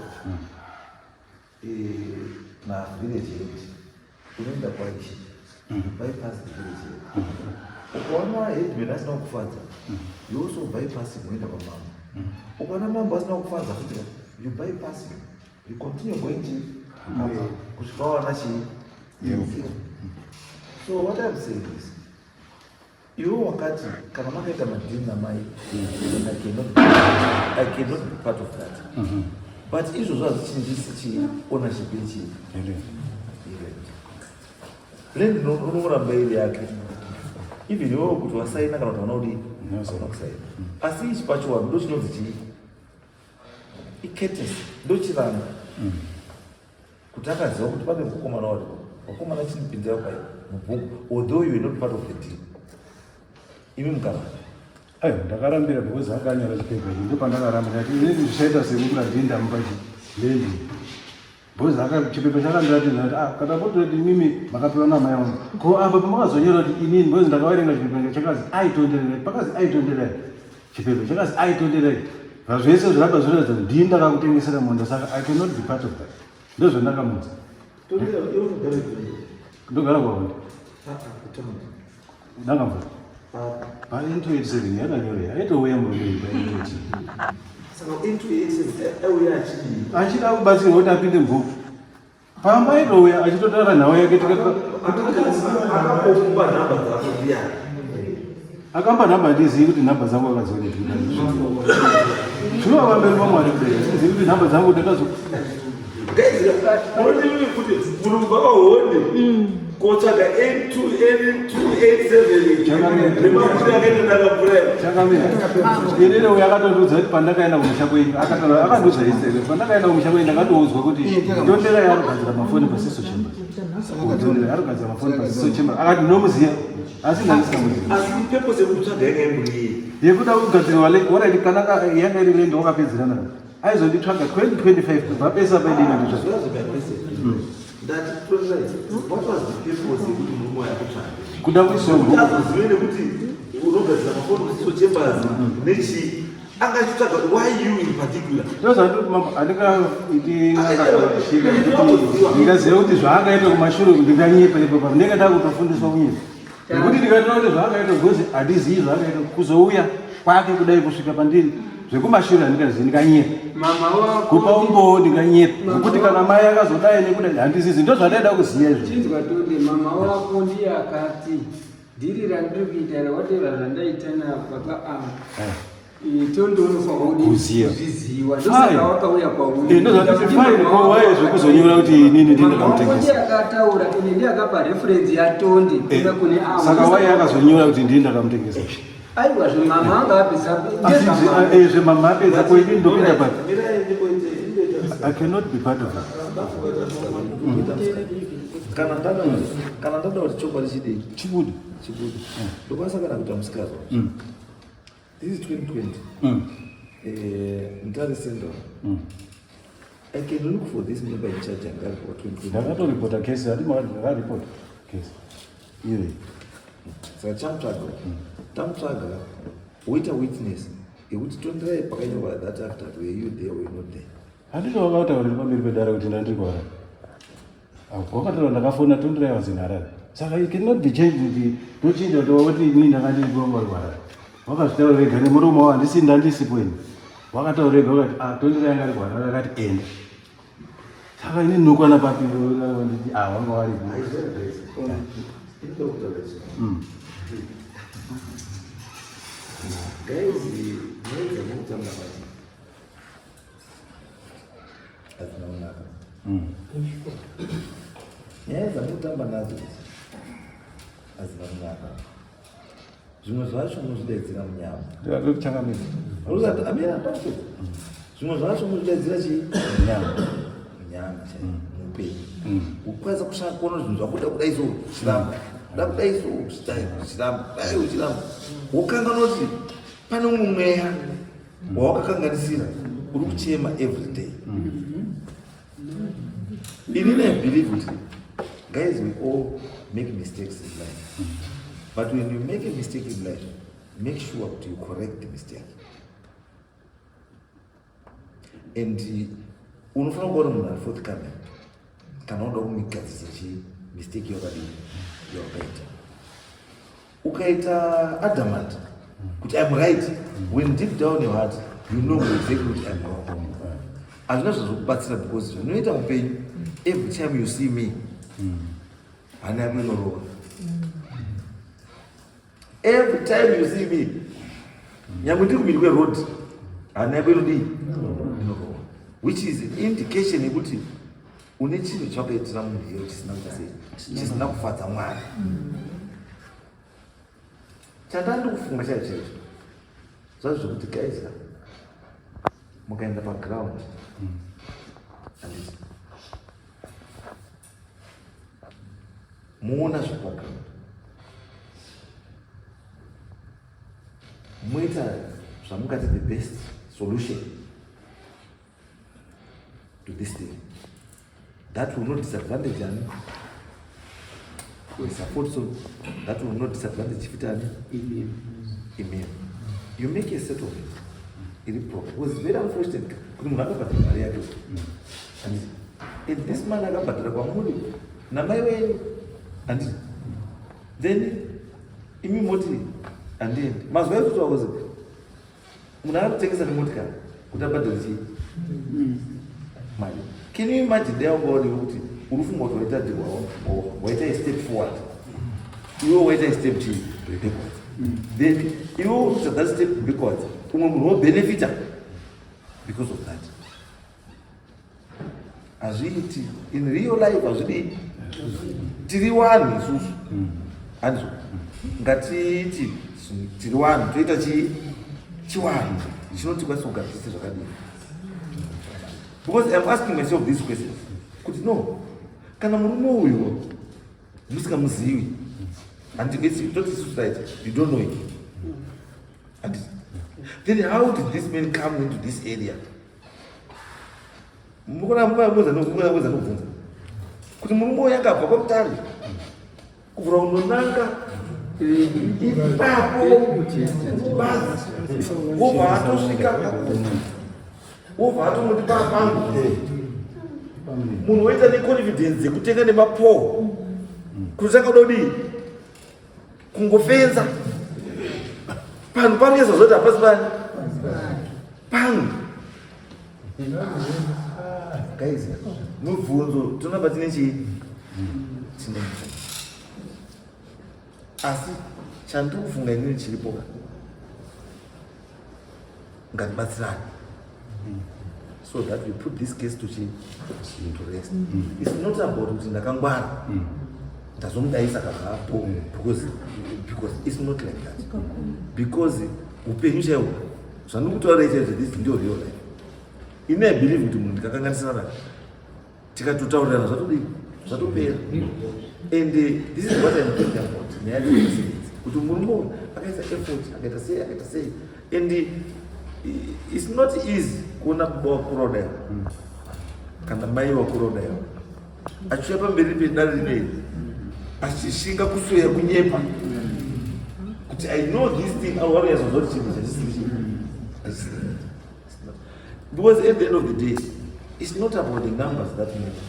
eh, na village head unoenda kwaishe bypass the village head. Ukaona headman asina kukufadza you also bypass him woenda kwamambo. Ukaona mambo asina kukufadza futi you bypass him you continue going to kusvika wawana chii. So what I'm saying is iwe wakati kana makaita madhiri namai I cannot be part of that. But izvozvo hazvichinjisi chii ownership yechii land unoramba iri yake even iwewe kuti wasaina kana kuti hauna kudii hauna kusaina asi ichi pachiwanhu ndo chinonzi chii iketesi ndo chivanhu kuti akaziva kuti pane mukomana waripo vakomana chinipinzira pai mubhuku although you were not part of the deal imi mukaramba. Aiwa ndakarambira because akanyora chipepa ichi ndopandakaramba ndati inini zvichaita sekuti ndii ndamupa chi land because aka chipepa chakandiratidza kuti ah kana mototi imimi makapiwa namai vangu ko apa pamakazonyora kuti inini because ndakaverenga chipepa chakazi aitondererai pakazi aitondererai chipepa chakazi aitondererai zvazvese zviramba zviratidza kuti ndii ndakakutengesera munda saka I cannot be part of that ndozvandakamuudza ndogara kwahondi Ndakamva. Pa N287 yakanyora yaitouya murume uyu pa N287. Saka N287 aiuya achidii? Achida kubatsirwa kuti apinde mubhuku. Pamba aitouya achitotaura nhau yake akakokupa nhamba dzako ndiyani? Akamba nhamba handizivi kuti nhamba dzangu akadzionepi. Zvino pamberi paMwari kudai handizivi kuti nhamba dzangu ndakazo Guys, unoti kuti munhu kubva pahonde kotsvaga N287 nemakuti akaita ndakapfuura. Inini uyo akatotiudza kuti pandakaenda kumusha kwenyu akataura akandiudza isere pandakaenda kumusha kwenyu ndakatoudzwa kuti ndondera yaarikugadzira mafoni pasiso chamber. Ndondera yaarikugadzira mafoni pasiso chamber akati ndinomuziva asi ndandisikamuzivi. Asi purpose yekutsvaga yanga imbori yei? Yekuda kugadzirwa already kana yanga iri land wakapedzerana. Aizonditsvaga 2025 kubva pese paidini nditsvaga. Kuda kuiswa kuti azozive nekuti unogadzira mafoni kusiso chambers nechii angachitsvaga why you in particular ndozvandoti mambo handingaiti n'anga ndingaziva kuti zvaangaita kumashure ndinganyepa ipo pa ndinenge ndakutofundiswa kunyepa nekuti ndikatoona kuti zvaakaita gozi handizivi zvaakaita kuzouya kwake kudai kusvika pandiri zvekumashure handingazivi ndinganyepa kupa umbowo ndinganyepa nekuti kana mai akazodai nekudai handizivi ndo zvandaida kuziva izvo chinzwa tonde mama wako ndiye akati dhiri randiri kuita rawateva zvandaita nababa ava eh. Tondo unofanira kuziva kuzviziva ndosaka wakauya kwauri. Eh, ndozvandati fine ko waye zvekuzonyora kuti inini ndini ndakamutengesa. Akataura ini ndiye akapa reference yaTonde eh, kuda kune avo. Saka waye akazonyora kuti ndini ndakamutengesa. Aiwa zvemama anga apedza. Asi eh, zvemama apedza ko inini ndopinda papi? I cannot be part of it. Kana ndada kana ndada kuti chokwadi chidei? Chibude. Chibude. Ndokwanisa kana kuita musikazwa. This is 2020. Mutare Central. I can look for this member in charge and for 2020. Ndakatoripota kesi, hadi ndakaripota kesi. Iyoyi. Saka chamutsvaga. Tamutsvaga woita witness yekuti tonderai pakanyorwa that after were you there or not there. Handiti wakataurira pamberi pedare kuti ndandiri kuHarare. Wakataura ndakafona tonderai was in Harare. Saka it cannot be changed kuti ndochinja kuti wati ini ndanga ndiri kuongorwara. Wakazvitaura wega nemuromo wavo handisi ndandisipo ini. Wakataura wega ukati ah tondirai anga ari kuharare akati enda. Saka ini ndinokwana papi nditi ah wanga waripo. Guys, muedza nekutamba basi. Hazvina kunaka. Nyaya dzamutamba nadzo idzi hazina kunaka. Zvimwe zvacho munozvidaidzira munyama. Ndikuchangamira. Urikati amira pastor. Zvimwe zvacho munozvidaidzira chii? Munyama. Munyama chaiyo, muupenyu. Ukwanisa kushaya kuona zvinhu zvakuda kudai so uchiramba. Kuda kudai so uchiramba. Kudai uchiramba. Wokanganwa kuti pane umwe mweya wawakakanganisira uri kuchema every day. Inini I believe kuti guys we all make mistakes in life. But when you make a mistake in life, make sure kuti you correct the mistake. And unofanira kuva uri munhu ari forthcoming kana unoda kumigadzirisa chii mistake yakadii yawakaita. Ukaita adamant kuti I'm right when deep down your heart you know exactly kuti I'm wrong. Hazvina zvazokubatsira because zvinoita upenyu every time you see me hana yako inorova. Every time you see me nyangwe ndiri kumhiri kweroad hana yako inodii inorova, which is an indication yekuti une chinhu chawakaitira munhu iye chisina kuita sei, chisina kufadza Mwari. Chandandi kufunga chaicho chaicho zvazvo zvekuti guys mukaenda paground handiti muona zviri paground moita zvamungati the best solution to this thing that will not disadvantage ani we support, so that will not disadvantage futi ani imimi. You make a settlement iri proper because it's very unfortunate kuti munhu akabhadhara mari yake handiti, and this man akabhadhara kwamuri namai wenyu handiti, then imi moti handiendi. Mazuva ekuti wakozi munhu akutengesa nemotikari kuti abhadhare chii mari. Can you imagine dai wanga uriwe kuti uri kufunga kuti waita waita a step forward, iwe waita a step chii backwards, then iwe uri kuita that step backwards, umwe munhu wobenefita because of that. Hazviiti in real life, hazvidii. Tiri wanhu isusu handizvo? Ngatiti tiri wanhu toita chii chiwanhu chinotikwanisa kugara tese zvakadii, because I'm asking myself these questions kuti no, kana murume uyu musikamuzivi handiti, toti isusu right, you don't know him handiti, then how did this man come into this area? Mukona muza nobvunza kuti murume uyu akabva kwaMutare kuvhura unonanga ipapo basi, wobva atosvika, wobva atomoti papangu, munhu woita neconfidence yekutenga nemapoho kuti takada kudii kungofenza panhu pangeza zoti hapasi pani pangu. Guys, mubvunzo tinoramba tine chii, tine mubvunzo, asi chandiri kufunga inini chiripo ka, ngatibatsirane so that we put this case to chi to rest. It's not about kuti ndakangwara ndazomudaisa kavapo, because it's not like that, because upenyu chaihwo zvandiri kutaura chaizvo, this ndio real life. Ini I believe kuti munhu ndikakanganisana naye tikatotaurirana zvatodii zvatopera. And this is what I'm thinking about nyaya dzemasevenzi, kuti murume uyu akaisa effort, akaita sei, akaita sei, and it's not easy kuona baba wakura kudai kana mai wakura kudai achiuya pamberi pedare rineri achishinga kusoya kunyepa kuti I know this thing. Awariyazozva kuti chinhu chachisiri, because at the end of the day it's not about the numbers that matter,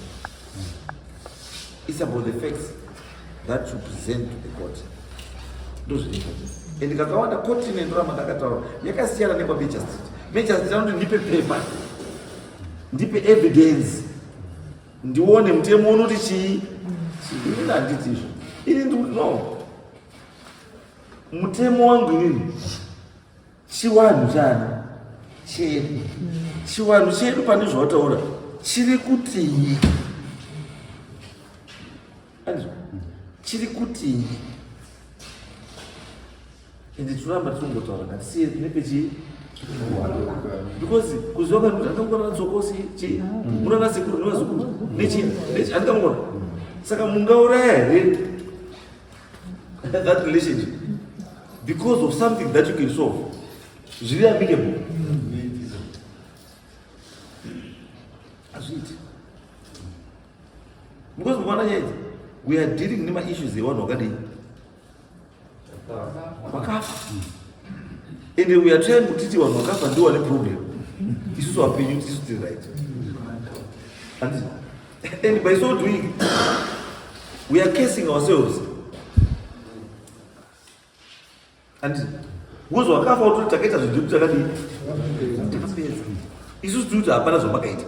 it's about the facts. that you present to the court. Ndozviripo. And kakawanda court ine ndoramba ndakataura yakasiyana nekwa Major Street. Major Street anoti ndipe paper, ndipe evidence, ndione mutemo unoti chii. Inini handiti izvo. Ini ndikuti no, mutemo wangu inini chiwanhu chani chedu, chiwanhu chedu pane zvawataura chiri kutii, andizvo chiri kutii. Ende tinoramba tirongotaura ngatisiye nepechi, because kuziva kani kuti andikangona tsokosi chi munana sekuru nevazukuru nechi nechi, andikangona. Saka mungauraya here that relationship because of something that you can solve zviri amicable? Hazviiti, because mukaona nyaya idzi, we are dealing nemaissues evanhu vakadii, vakafa, and we are trying kutiti vanhu vakafa ndiwo vane problem, isusu vapenyu tisu tiri right. And by so doing we are cursing ourselves. And because wakafa utoti takaita zvinhu zvedu takadii, takapedza, isusu tiri kuti hapana zvamakaita.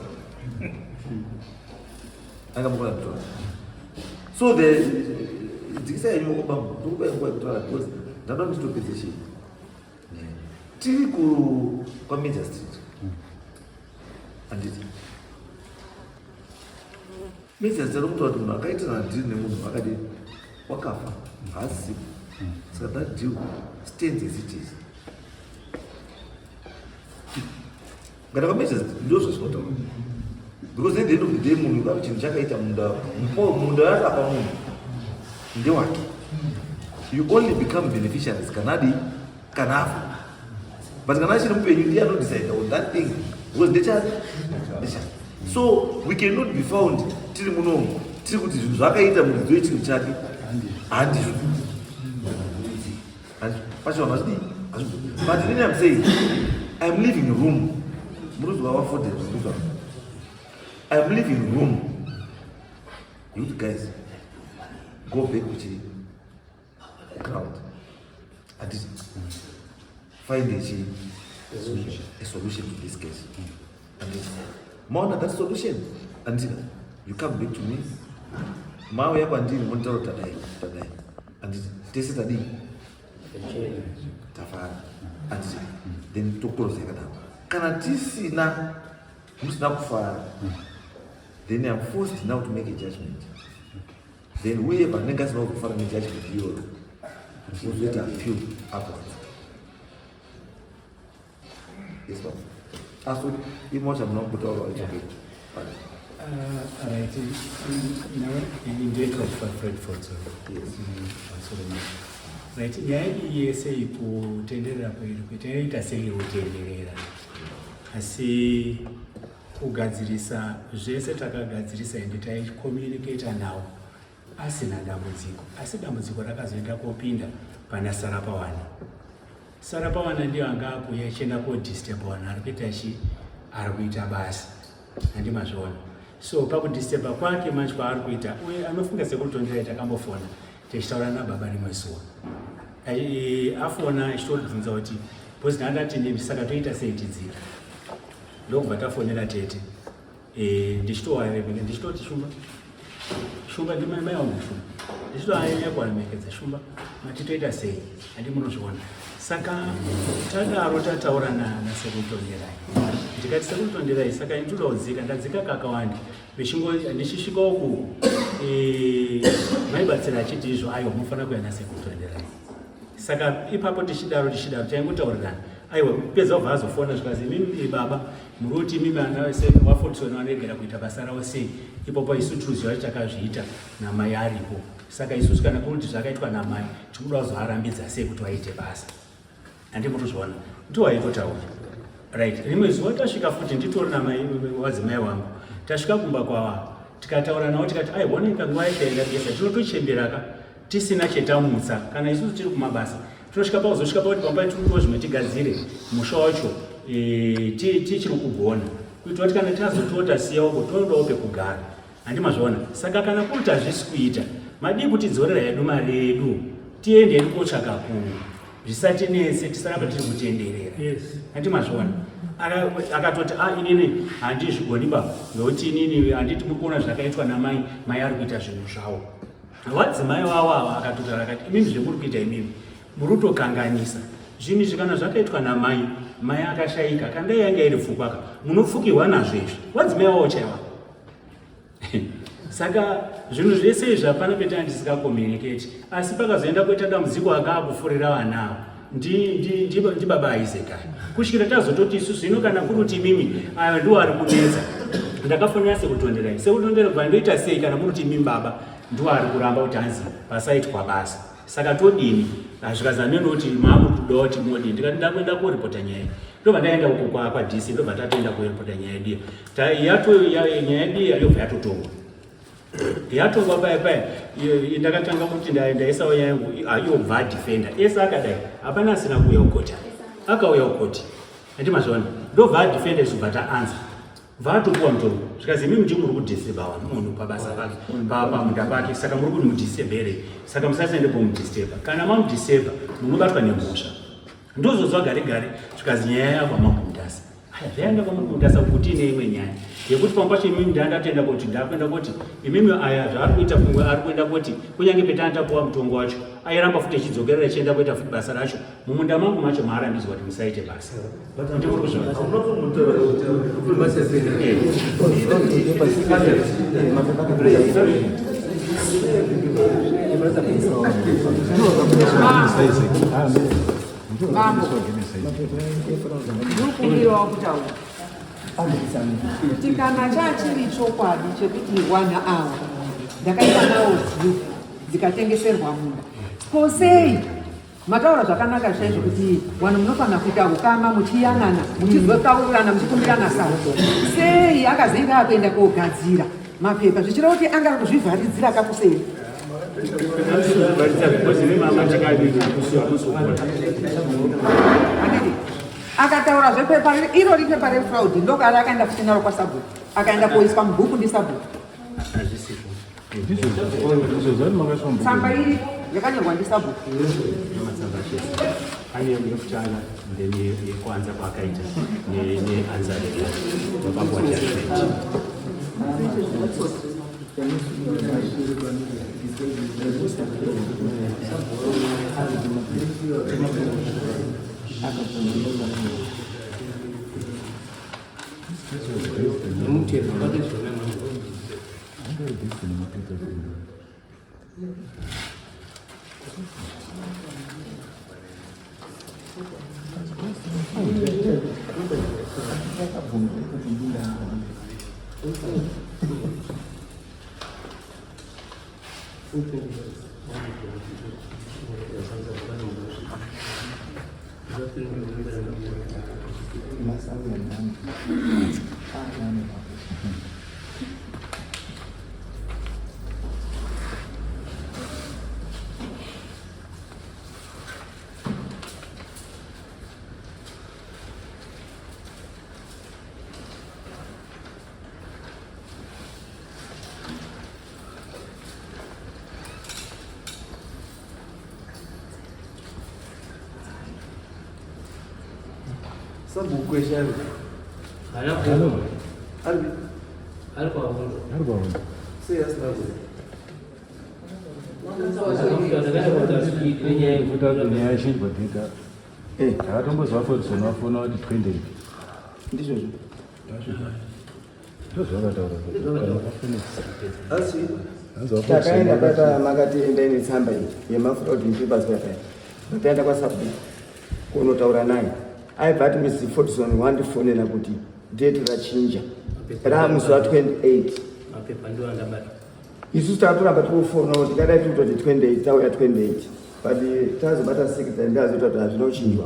Angamukona kutora. So the dzikisai yenyu moko, bambo, ndikupai nguva yekutaura because ndanoda kuti titopedze chii. Tiri ku kwaMajor Street, handiti? Major Street arikutaura kuti munhu akaitirana deal nemunhu akadii, wakafa, haasipo, saka that deal stands as it is. Kana kwaMajor Street ndo zvazvinotaura, because at the end of the day munhu kapi chinhu chakaita munda, munda yakapa munhu ndewake. You only become beneficiaries kana adi, kana afa, but kana achiri mupenyu ndiye anodecide on that thing because ndechake, ndechake. So we cannot be found tiri munomu tiri kuti zvinhu zvakaita muridzi wechinhu chake handizvo pacho vanhu hazvidii, hazvidii. But then I'm saying I'm leaving room, muridzi wavafodhera, I'm leaving room yekuti guys, go back kuchi ground, handiti? Find a solution to this case, handiti? Maona that solution, handiti? You come back to me, mauya kwandiri monitaura kuti tadai, tadai, handiti? Tese tadii, tafara, handiti? Then tokoroza yakadaro. Kana tisina, musina kufara, then I'm forced now to make a judgment. Then whoever anenge asina kuzofara nejudgment iyoyo uzoita appeal upwards. Yes, baba. Asi imocha muna kutaura, it's okay. Right, ndoitwa Fred Fotso. Right, nyaya iyi yese ikutenderera kwedu kuitaita sei kutenderera, asi kugadzirisa zvese takagadzirisa, ende taicommunicata nawo asina dambudziko. Asi dambudziko rakazoenda kopinda pana Sarapawana. Sarapawana ndiyo anga akuuya achienda kodisturb vanhu ari kuita chi, ari kuita basa, handimazviona. So pakudisturba kwake manje kwaari kuita, uye anofunga sekutonderai, takambofona tichitaura nababa rimwe zuva. Afona achitobvunza kuti because ndandati nemi, saka toita sei tidzika? Ndokubva tafonera tete. Ndichitowaremekedza, ndichitoti shumba, shumba, ndimai mai vangu shumba, ndichitoanyanya kuwaremekedza shumba, mati toita sei, handi munozviona. Saka tadaro tataura nasekuru Tonderai, ndikati, "Sekuru Tonderai, saka ndinoda kudzika, ndadzika kakawanda." Ndichisvika uku, maibatsira achiti izvo, aiwa, munofanira kuya nasekuru Tonderai. Saka ipapo tichidaro tichidaro taingotaurirana, aiwa, pedza ubva azofona zvikazi, "Imimi baba muri kuti imimi ana waFortson vanoregera kuita basa ravo sei?" Ipopo isu tiriziva kuti takazviita namai aripo, saka isusu kana kuri kuti zvakaitwa namai, tikuda kuzoarambidza sei kuti vaite basa, handi murikuzviona? Ndiwo aitotaura. Right, rimwe zuva tasvika futi, nditori namadzimai wangu, tasvika kumba kwava, tikataura navo, tikati, "Aiwa, oneka nguva yakaenda gesa, tinotochemberaka tisina chetamutsa. Kana isusu tiri kumabasa, tinosvika pakuzosvika pakuti pamba tirikuo zvimwe tigadzire musha wacho, tichiri kugona kuitira kuti kana tazotiwo tasiya uko, tonodawo pekugara, handimazviona. Saka kana kuri kuti hazvisi kuita, Madii kutidzorera hedu mari yedu tiende hedu kotsvaka kumwe zvisatinetse tisaramba tiri kutenderera. Handiti mazviona? Akatoti a ah, inini handizvigoni ba nokuti inini handiti muri kuona zvakaitwa namai, mai ari kuita zvinhu zvawo. Wadzimai wavo ava akatotaura akati imimi zvemuri kuita imimi muri kutokanganisa zvinhu izvi kana zvakaitwa namai, mai akashaika kandai yanga iri pfukwaka munopfukirwa nazvo izvi wadzimai wavo chaiwa saka zvinhu zvese izvi hapana petanga tisikakomunicate asi pakazoenda kuita dambudziko akaakufurira vana ava ndibaba Isaac kusvikira tazototi isusu ino kana kuri kuti imimi ayo ndiwo ari kunetsa ndakafonera sekutonderai sekutondera kubva ndoita sei kana muri kuti imimi baba ndiwo ari kuramba kuti hanzi pasaitwa basa saka todini zvikanzi hameno kuti maakutodawo kuti modini ndikati ndakuenda koripota nyaya ndobva ndaenda uko kwadc ndobva tatoenda koripota nyaya yedu nyaya yedu iya yobva yatotongwa yatongwa paya paya ndakatanga kuti ndaisawo nyaya yangu yobva adefenda ese akadai hapana asina kuuya kukoti akauya kukoti andi mazviona ndobva adefenda isu bva taanza bva atopuwa mutongo zvikazi imimi ndimi muri kudisturba munhu pabasa pake pamunda pake saka muri kuti mudisturberei saka musasaende komudisturba kana mamudisturba munobatwa nemhosva ndozozwa gare gare zvikazi nyaya yako mambo mutasa aya zvaenda kwamambo mutasa kuti ine imwe nyaya yekuti pamwe pacho imimi ndandatoenda koti ndakuenda koti imimi aya zvaari kuita kumwe ari kuenda koti kunyange petana tapuwa mutongo wacho airamba futi echidzokerera echienda kuita futi basa racho mumunda mangu macho maarambidzwa kuti musaite basa Mambo, ndikumbirawo kutaura kuti kana chachiri chokwadi chekuti wana awa ndakaita nawo deal dzikatengeserwa munda ko sei Mataura zvakanaka chaizvo kuti vanhu munofanira kuita ukama muchiyanana muchizotaurirana muchikumbirana sarudzo. Sei akazenge akuenda kogadzira mapepa zvichireva kuti anga ari kuzvivharidzira kakuseri. Akataura zvepepa iro ripepa refraud ndokari akaenda futi naro kwasabhuku akaenda koiswa mubhuku ndisabhuku. Tsamba iri yakanyorwa ndisabhuku. Pane yekutanga then yekuanza kwaakaita neanza repapakuwa judgment. Sabhuku eshari. Ari. Ari kwahondo. Ari kwahondo. Sei asina kuuya? Nyaya yachinjwa dheta. Takatombozwa Fodson wafona kuti twende. Ndizvozvo. Ndozvakataura. Takaenda papa makati endai netsamba iyi yemafraud papers papa. Takaenda kwasabhuku kunotaura naye. Aibva ati Mrs. Fordson wandifonera kuti date rachinja. Ramusi wa 28. Mapepa ndiwo andabata. Isusu takatoramba tirikufona kuti tikadai tiri kutoti 28 tauya 28 but tazobata secretary ndazoita kuti hazvina kuchinjwa.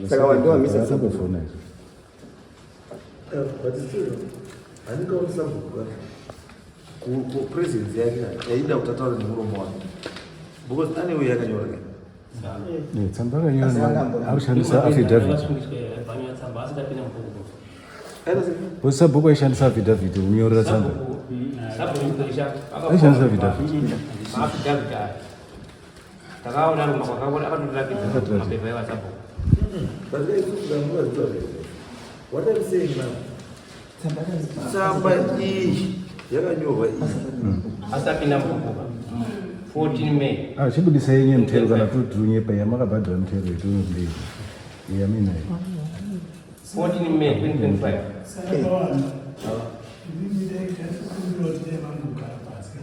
Saka wandiwamisa sabhuku. But still, handingaoni sabhuku ka kupresence yake ka yaida kuti ataure nemuromo wake because ane uye yakanyora ka Tsamba akanyora akushandisa affidavit. Sabhuku aishandisa affidavit kunyorera tsamba. Aishandisa affidavit. Maaffidavit aya takaona ari kumba kwake akatotiratidza mapepa evasabhuku. But isusu tamukaziva zvese. What I'm saying now, tsamba iyi yakanyorwa iyi Asapinda mubhuku 14 May. Ah, chibudisai yenye mutero kana tutunyepa yamakabhadhara mutero yetunondei yamina 14 May 2025. Saka pavanhu inini dai ndatokumbira kuti dai vangogara pasi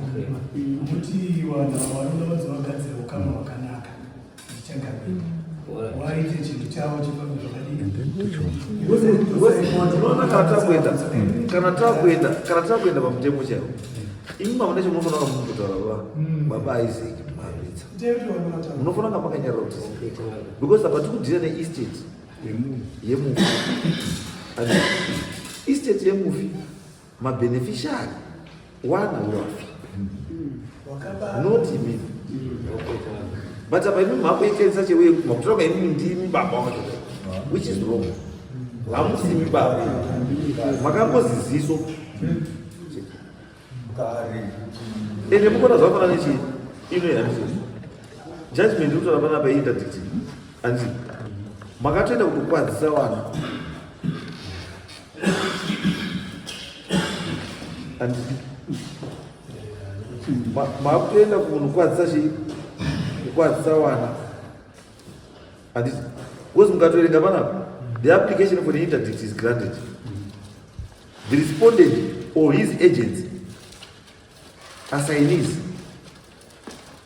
muti vanhu ava vanoda vanzi vagadzire ukama hwakanaka ndichagambira waite chinhu chavo chifambe zvakadii. Unoona, kana takuenda pamutemo chaiwo, imi mamuna chomunofanira kunga mumbotaura baba Isaac Maritsa, munofanira kunga makanyarara kuti, because apa tikudhira neestate yemufi. And estate yemufi, mabeneficiary wana wevafi, not imimi. But apa imimi makuikenisa cheuye makutora kunga imimi ndimi baba wacho, which is wrong. Hamusimi baba, makangoziziso. Ende mukona zvafanana nechii ino handizvo judgment iri kutaura panapa interdict, handiti? Makatoenda kutokwadzisa vana, handiti? Makutoenda kunokwadzisa chii, kukwadzisa vana, handiti? Because mukatoerenga panapa, the application for the interdict is granted, the respondent or his agents, assignees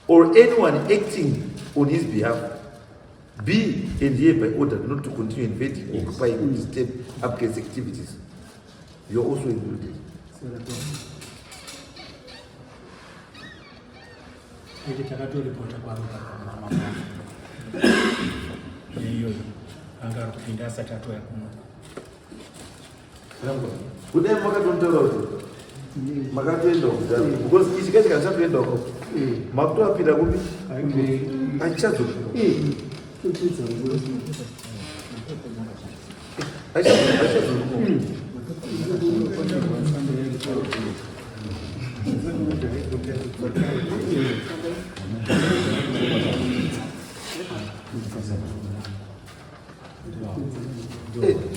or anyone acting on his behalf be and hereby ordered not to continue invading, occupying or disturb applicants' activities. You are also included. Ende takatoripota kwaRuka iyoyo anga ari kupinda asati atouya kuno. Kudai makatontaura kuti makatoenda kudhara, because ichi kachi kana chatoenda uko, makutoapinda kupi, achichadzoka, achichadzoka.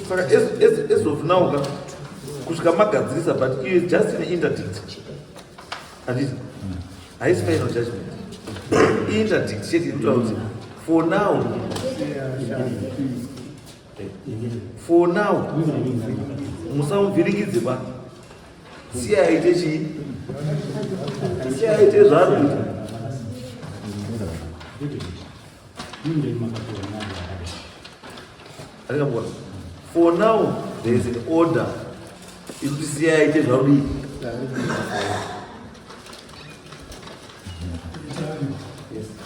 Saka as of now ka, kusvika magadzirisa, but iyo is just an interdict, handiti? Haisi final judgment, interdict chete inotaura kuti for now, for now musamuvhiringidze ba, siya aite chii, siya aite zvaari kuita. Andingamboona, for now there is an order ikuti siya aite zvauri.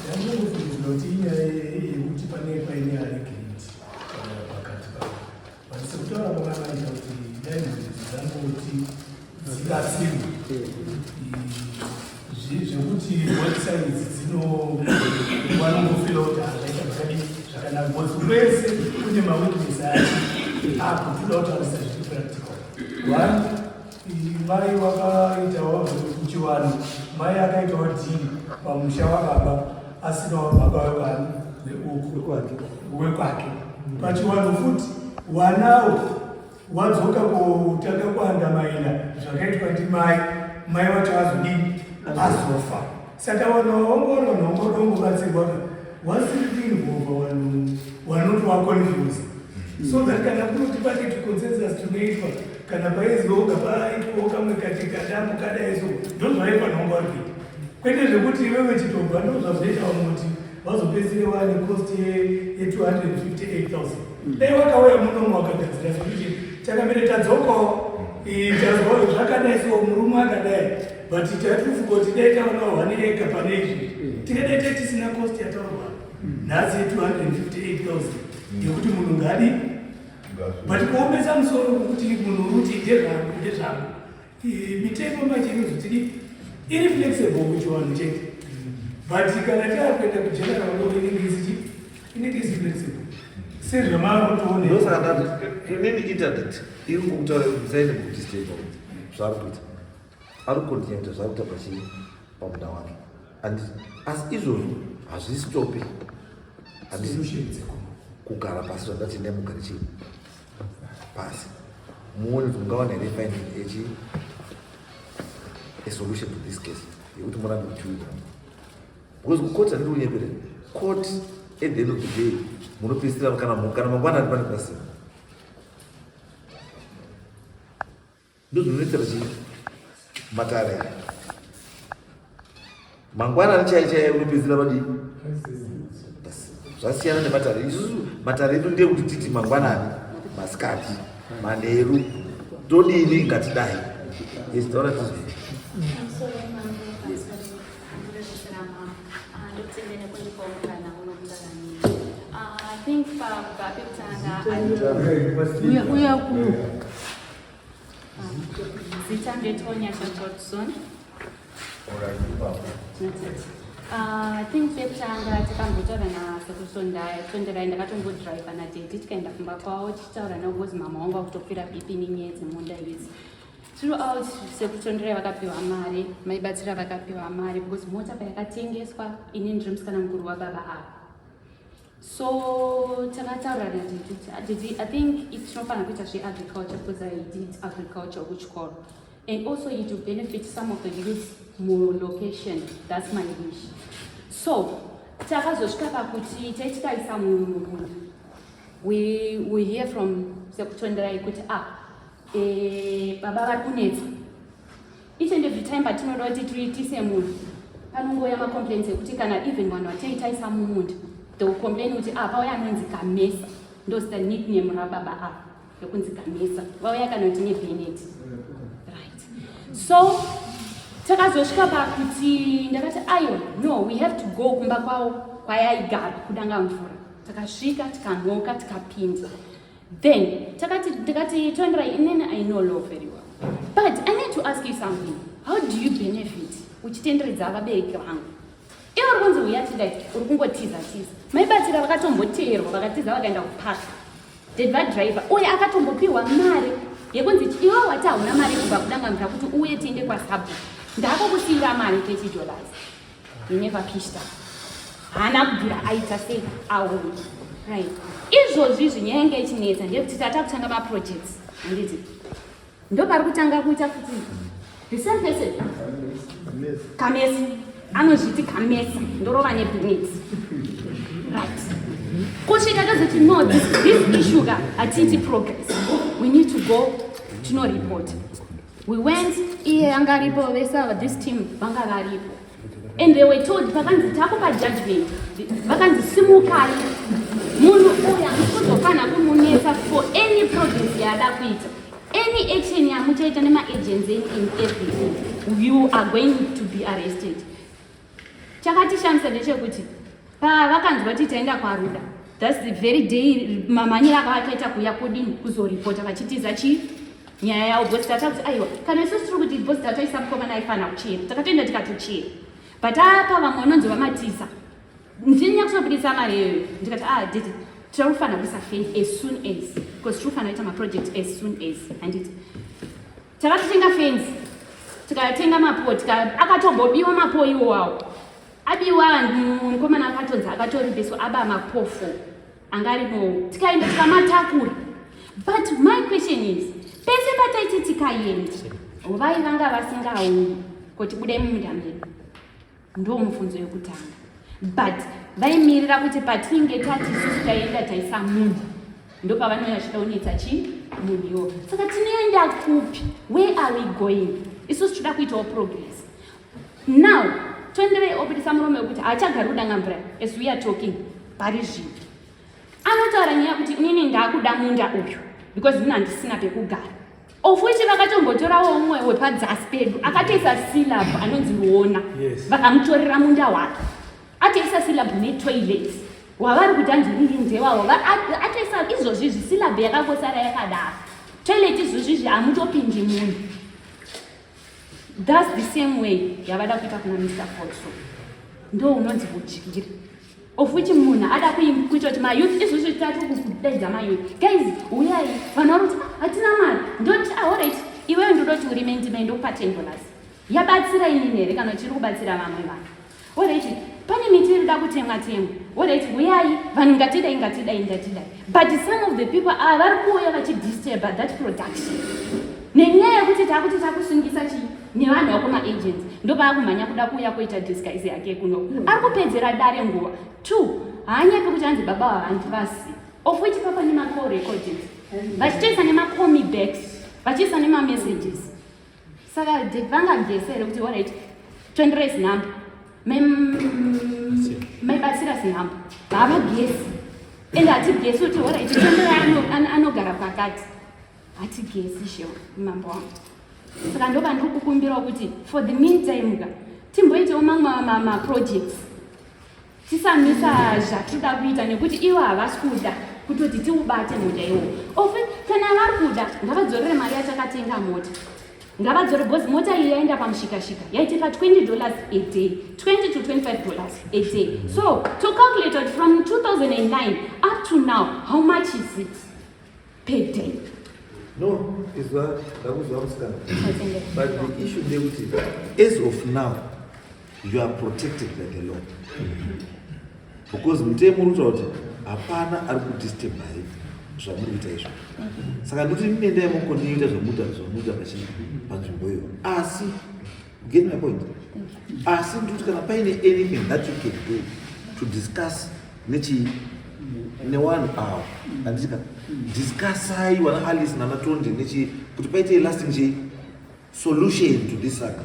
Yangofungidzira kuti inyaya yekuti pane paine arrangement pakati pavo, but sekutaura kwavakaita kuti dai mhuri dzangoti dzibatsirwe, zvekuti both sides dzino vanongofila kuti hazvaita zvakadii zvakanaka, because kwese kune maweakness acho apo toda kutarisa zviri practical. One, mai wakaitawo kuchivanhu, mai akaitawo dhiri pamusha wababa asinawo baba wevani weuku wekwake. Pachivanhu futi wanawo wadzoka kutanga kuandamaina zvakaitwa ndimai, mai wacho azodii, azofa. Saka vanhu vaongorora nhongodongobatsirwa wasiri kuinvolva vanhu vanoti waconfuse, so that kana kunoti pane tuconsensus tunoitwa, kana paizioga paitwawo kamwe kati kadambu kadai, so ndozvaifanira kunga vari kuita, kwete zvekuti iwewe chitobva. Ndozvazoita vamwe kuti vazopedzisire vane cost ye258,000. Dai wakauya munomu wakagadzira solution, takamire tadzokawo tazwa zvakadai, so murume akadai, but tatifuka kuti dai taonawo one ega pane izvi, tikadai tatisina cost yataurwa nhasi ye258,000 yekuti munhu ngadi. But kuomesa musoro kuti munhu uri kuti ndezvangu, ndezvangu, mitemo manje inozotidi iri flexible kuchivanhu chete, but kana taakuenda kugeneral law inenge isichi, inenge isi flexible sezvamakutoone. Ndosaka ndati inini interdict iri kukutaura kuti musaende kudisturba zvaari kuita, ari kucontinue kuita zvaari kuita pachii, pamunda wake. Handiti asi izvozvo hazvistopi, handiti kugara pasi zvandati endai mugare chii pasi muone kuti mungawana here finding echi a solution to this case yekuti murambe muchiwirirana, because kucourt, handiri kunyepera, court at the end of the day munopedzisira kana mangwanani pane pasina. Ndozvinoitira chii matare aya, mangwanani chai chai unopedzisira padii. Zvasiyana nematare isusu. Matare edu ndeyekuti titi mangwanani, masikati, manheru, todini, ngatidai. Yes, taura tizvi. Pamusoro, mambo, pamusoro, ndinokumbira mambo. Ndokutendera nekundipa mukana unokutaura nemi. I think pabva pekutanga Uya uya ku Zita ndetoNyasha Godson. I think pekutanga takambotaura nasekuru Tonderai, ndakatombodhiraivha nadaddy tikaenda kumba kwavo tichitaura navo because mama wangu akutokwira BP nenyaya dzemunda idzi. Throughout, sekuru Tonderai vakapiwa mari, maibatsira vakapiwa mari because mota payakatengeswa ini ndiri musikana mukuru wababa ava. So takataura nadaddy, I think tinofanira kuita zveagriculture because I did agriculture kuchikoro and also it will benefit some of the youth mulocation. That's my wish. So takazosvika pakuti taitikaisa munhu mumunda. We hear from sekuru Tonderai kuti ah, baba vari kunetsa each and every time patinoda kuti tiitise munhu, panongouya macomplaints ekuti kana even vanhu vateitaisa mumunda, they will complain kuti ah, pauya anonzi Kamesa, ndozita nickname rababa ava yekunzi Kamesa, vauya kana kuti nebenet, right? So takazosvika pakuti ndakati aiwa, no, we have to go kumba kwavo kwayaigara kudanga mvura. Takasvika, tikanoka, tikapinda. Then takati, ndikati, "Tonderai, inini I know law very well, but I need to ask you something. How do you benefit uchitenderedza vabereki vangu? Iwe uri kunzi uya tidai, uri kungotiza tiza." Maibatsira vakatomboteerwa, vakatiza, vakaenda kupaka. Daddy vadriver uye akatombopiwa mari yekunzi iwe wati hauna mari kubva kudangamvura kuti uye tiende kwasabhu, ndakokusiyira mari $30. He never pitched up, haana kubvira aita sei auya, right? Izvozvi izvi nyaya yange ichinetsa ndeyekuti tata kutanga maprojects, handiti? Ndo pari kutanga kuita kuti the same person Kamesa, anozviti Kamesa, ndorova nebhineti, right? Kusvika tozoti no, this issue ka hatiiti progress, we need to go tinoreport. We went, iye anga aripo, vese ava, this team vanga varipo, and they were told, pakanzi takupa judgment, vakanzi simukai, munhu uyu hamusi kumunetsa for any progress yaada kuita, any action yamuchaita nemaagents enyu in everything, you are going to be arrested. Chakatishamisa ndechekuti pavakanzwa kuti taenda kwaRuda, that's the very day mamhanyiro akavakaita kuuya kudini kuzoripota vachitiza chii nyaya yavo, because tata kuti aiwa, kana isusu tiri kuti because tataisa mukomana aifanira kuchera, takatoenda tikatochera, but apa vamwe vanonzi vamatiza. Ndini nyakusobudisa mari iyoyo, ndikati ah, daddy, tiri kufanira kuisa fence as soon as, because tiri kufanira kuita maproject as soon as, handiti? Takatotenga fence, tikatenga mapoles, akatombobiwa mapoles iwowawo. Abiwa, mukomana akatonzi akatoribhiswa aba mapoles four anga arimo, tikaenda tikamatakura. But my question is, pese pataiti tikaenda, vai vanga vasingauyi kuti budai mumunda medu? Ndo mubvunzo yekutanga. But vaimirira kuti patinge tati isusu taenda taisa munhu, ndo pavanouya vachida kunetsa chii munhu iwo. Saka tinoenda kupi? Where are we going? Isusu toda kuitawo progress. Now Tonderei obudisa muromo wekuti haachagari kudanga mvura. As we are talking pari zvino, anotaura nyaya yekuti inini ndaakuda munda uyu because ini handisina pekugara, of which vakatombotorawo umwe wepadzasi pedu akatoisa slab anonzi Ruona. Vakamutorera munda wake, atoisa slab netoilet wavari kuti hanzi iri ndewawo. Atoisa izvozvi izvi slab yakangosara yakadaro, toilet izvozvi izvi hamutopindi munhu. That's the same way yavada kuita kuna Mr Fotso. Ndo unonzi kudyira, of which munhu ada kuita kuti mayouth izvozvo tatu kudaidza mayouth, guys, uyai. Vanhu vari kuti "Ah, hatina mari." Ndoti ah, alright, iwewe ndoda kuti urime ndime, ndokupa $10. Yabatsira inini here kana chiri kubatsira vamwe vanhu? Alright, pane miti iri kuda kutemwa temwa. Alright, huyai vanhu ngatidai ngatidai ngatidai. But some of the people are vari kuuya vachidisturba that production. Nenyaya yekuti takuti takusungisa chii nevanhu vako maagents ndopaakumhanya kuda kuuya kuita disguise yake kuno. Ari kupedzera dare nguva. Two, haanyepi kuti hanzi baba havandivasi. Of which papa nemacall recordings. Vachitoisa nemacall me backs, vachiisa nemamessages. Saka vangagese here kuti alright, tondirai zinhamba. Maibatsira zinhamba. Havagesi. And hatigesi kuti alright, tondirai anogara pakati. Hatigesi shewa mambo wangu. Saka ndopa ndiri kukumbirawo kuti for the meantime ka timboitawo mamwe maprojects. Tisamisa zvatinoda kuita nekuti ivo havasi kuda kutoti tiubate mota iwowo. Ofe kana vari kuda ngavadzorere mari yatakatenga mota. Ngavadzore because mota iyi yaenda pamushikashika yaitipa $20 a day, $20 to $25 a day. So to calculate it from 2009 up to now, how much is it per day? No, izwa ndakuzwa musikana. But the issue ndekuti as of now you are protected by the law. Because mutemo uri kutaura kuti hapana ari kudisturbai zvamuri kuita izvo. Saka ndoti mine mukondiita zvamuita zvamuita panzvimbo iyo. Asi get my point. Asi ndikuti kana paine anything that you can do to discuss nechi newanhu ava handiti ka discussai wana Alice nana Tonde nechi kuti paite lasting chii solution to this saga.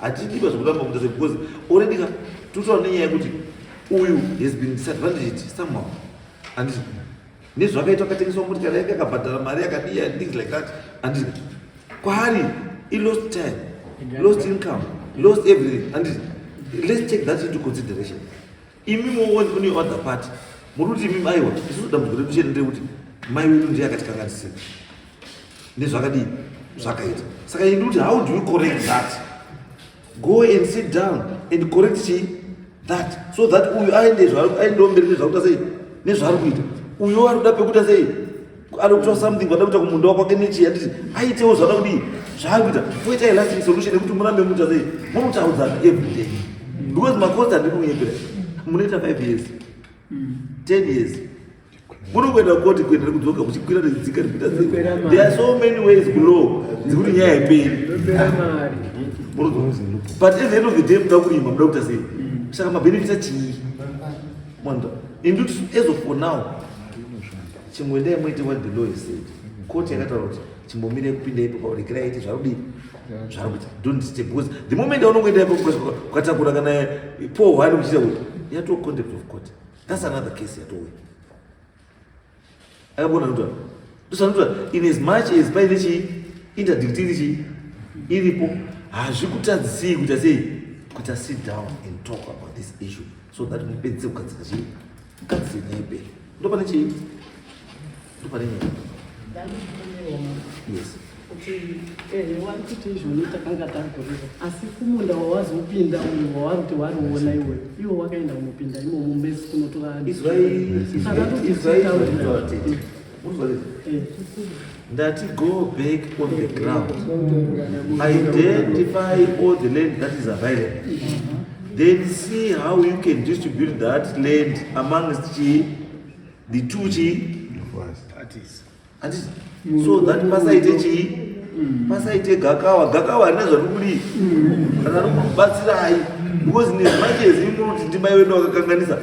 Hatidi pazvekutamba kuita se because already ka totaura nenyaya yekuti uyu has been disadvantaged somehow handiti nezvakaitwa akatengeswa motikari yake akabhadhara mari yakadiya and things like that handiti kwaari i lost time, lost income, lost everything handiti. Let's take that into consideration. Imi on your other part muri kuti imimi aiwa isusu dambudziko redu chete nderekuti mai wedu ndiye akatikanganisira nezvakadii zvakaita. Saka ini kuti how do you correct that? Go and sit down and correct chii that so that uyu aende aendewo mberi nezvakuita sei nezvaari kuita. Uyu ari kuda pekuita sei ari kuita something vada kuita kumunda kwake nechii handiti aitewo zvada kudii zvaari kuita poita lasting solution yekuti murambe muita sei munotaudzana every day because macost handiri kunyepera munoita 5 years 10 years muri kuenda koti kuenda nekudzoka muchikwira nekudzika nekuita sei. There are so many ways below dzekuti nyaya haiperi. But at the end of the day muda kurima muda kuita sei saka mabenefits achii mwanda inditi as of for now chimboendai muite what the law has said. Court yakataura kuti chimbomirei kupinda ipo rekerai aite zvaari kudii zvaari kuita. Don't disturb because the moment yaunongoenda ipo ukatakura kana poor one uchiita kuti yatoo contempt of court. That's another case yatouya. Akabona kuti ndosanotora in as much as paine chii interdict iri chii iripo hazvikutadzisei kuita sei kuita sit down and talk about this issue so that mupedzise kugadzira chii kugadzire nyaya ipere. Ndopane chii ndopane nyaya. Yes. Kuti ehe wari kuti izvoni takanga tagurira asi kumunda wawazopinda uyu wawari kuti wariona iwe iwe wakaenda unopinda imomo mesi kunotora Ndati go back on the ground, identify all the land that is available, then see how you can distribute that land amongst chi the two chi parties. Handiti so that pasaite chii pasaite gakawa gakawa harina zvarikudii kana rikubatsirai because nezimanje zimunoti ndimai wedu vakakanganisa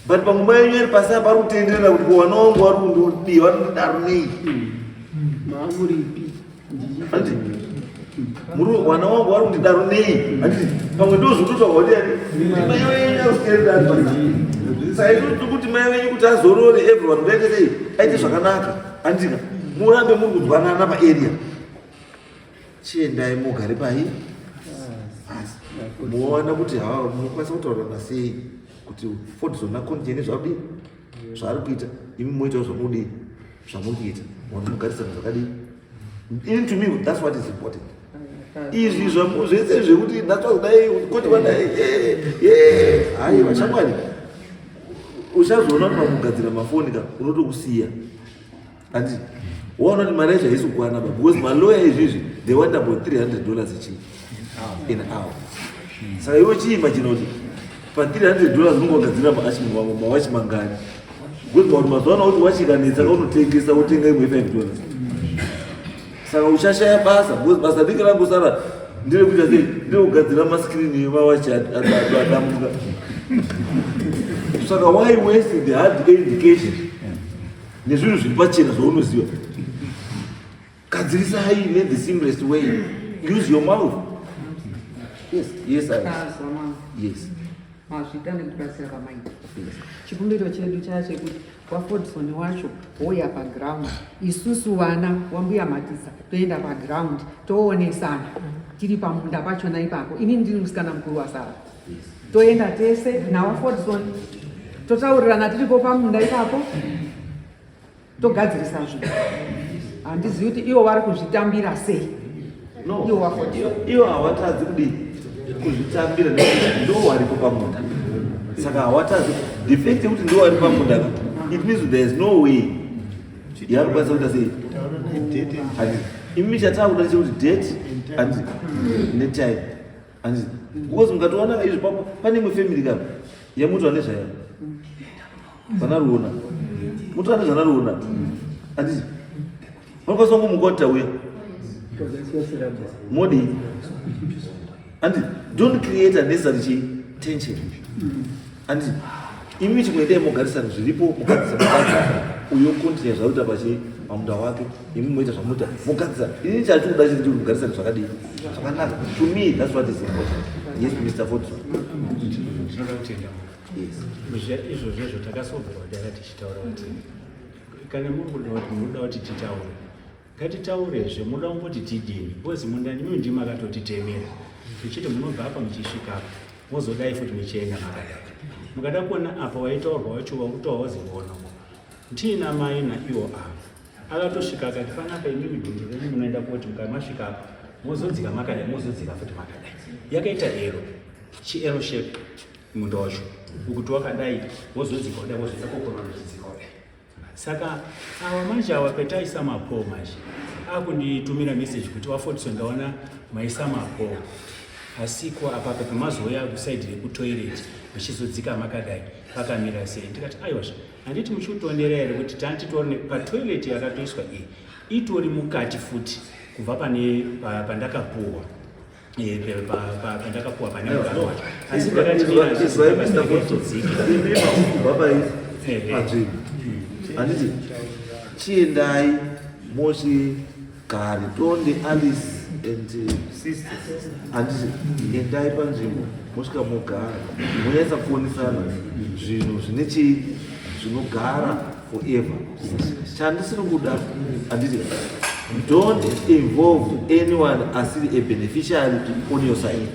but pamwe mai wenyu ari pasi apa ari kutenderera kuti ko wana wangu vari kundodii vari kundidaro nei maamuripi handiti muri wana wangu vari kundidaro nei handiti pamwe ndozvototaurwa kuti ani ndimai wenyu ari kutenderera ari pasi saka isusu tiri kuti mai venyu kuti azorore everyone kuti aite sei aite zvakanaka handika murambe muri kunzwanana paarea chiendai mugare pai pasi muoona kuti hawa munokwanisa kutaurirana sei kuti Fordson akontinye nezvaari zvaari kuita imi moitawo zvamudii zvamuri kuita vanhu mugarisana zvakadii. In to me that's what is important. Izvi zvese zvekuti ndatsvakudai koti vadai haiwa shamwari uchazoona kuti pakugadzira mafoni ka unotokusiya handiti waona kuti mari yacho haisi kukwana ba because maloya izvizvi they want about $300 chii an hour. Saka iwe chiimagine kuti Pa 300 dollars unenge wagadzira mawachi mangani? Because mauri mazuva ano kuti wachi ikanetsa kaunotengesa wotenga imwe 5 dollars. Saka uchashaya basa because basa ringe rangosara nderekuita sei? Nderekugadzira maskrini emawachi adamuka. Saka why waste the hard earned cash nezvinhu zviri pachena zvaunoziva? Gadzirisai ne the simplest way. Use your mouth. Yes, yes, I. Yes. Mazvita nekubatsira kwamaita. Chikumbiro chedu chaya chekuti waFordson wacho wouya paground, isusu vana wambuya Matisa toenda paground toonesana tiri pamunda pachona ipapo. Ini ndiri musikana mukuru wasara, toenda tese nawaFordson totaurirana tiripo pamunda ipapo togadzirisa zvinhu. Handizivi kuti ivo vari kuzvitambira sei. No, ivo hawatadzi kudii kuzvitambira nekuti ndo waripo pamunda, saka hawatadzi. The fact yekuti ndo wari pamunda ka, it means there is no way yaari kukwanisa kuita sei. Handiti imi chataakuda chekuti date and netime, handiti? Because mukatoona izvi pane imwe family kapa yamuti nezvayo vanaruona, muti ane zvanaruona, handiti? Vanokwanisa kungomuka kuti tauya modi, handiti? Don't create unnecessary chi tension, handiti? Imi chimwe mogarisana zviripo, mugadzisa mugadzisa, uyo continue zvakuita pachi pamunda wake, imi moita zvamunoita, mugadzisa. Ini chatikuda chiri chekuti mugarisane zvakadii, zvakanaka. To me that's what is important. Yes, Mr Fordson. Ndinoda kutenda. Yes. Izvozvo izvo takasobva kudara tichitaura kuti kana muri kuda kuti munoda kuti titaure, ngatitaurezve. Munoda kumboti tidini? Because mundani mimi ndimi makatotitemera tichiti munobva apa muchisvika apa, mozodai futi muchienda makadai. Mukada kuona apa waitaurwa wacho wakutoa waziona ndiina mai naiwo ava akatosvika akati panapa imimi bindu renyu munoenda koti mukamasvika apa mozodzika makadai, mozodzika futi makadai. Yakaita L, chi L shape munda wacho, ukuti wakadai wozodzika kudai, wozoenda kokona unochidzika kudai. Saka awa manje awa petaisa mapo manje akunditumira message kuti waFordson, ndaona maisa mapo, asiko apapa pamazouya kusaidi rekutoilet muchizodzika makadai pakamira sei? Ndikati aiwazve, handiti muchiutondera here kuti tantitori patoilet yakatoiswa iyi itori mukati futi kubva pane pandakapuhwa pandakapuwa pane mugaro wacho, asi ndakati Izwai, Mr Fordson, imi makubva pai panzvimbo, handiti? Chiendai mochigare Tonde, Alice and sisters, handiti? Endai panzvimbo mosvika mogara monyatsa kuonesana zvinhu zvine chii zvinogara forever. Chandisiri kuda, handiti, don't involve anyone asiri a beneficiary on your side.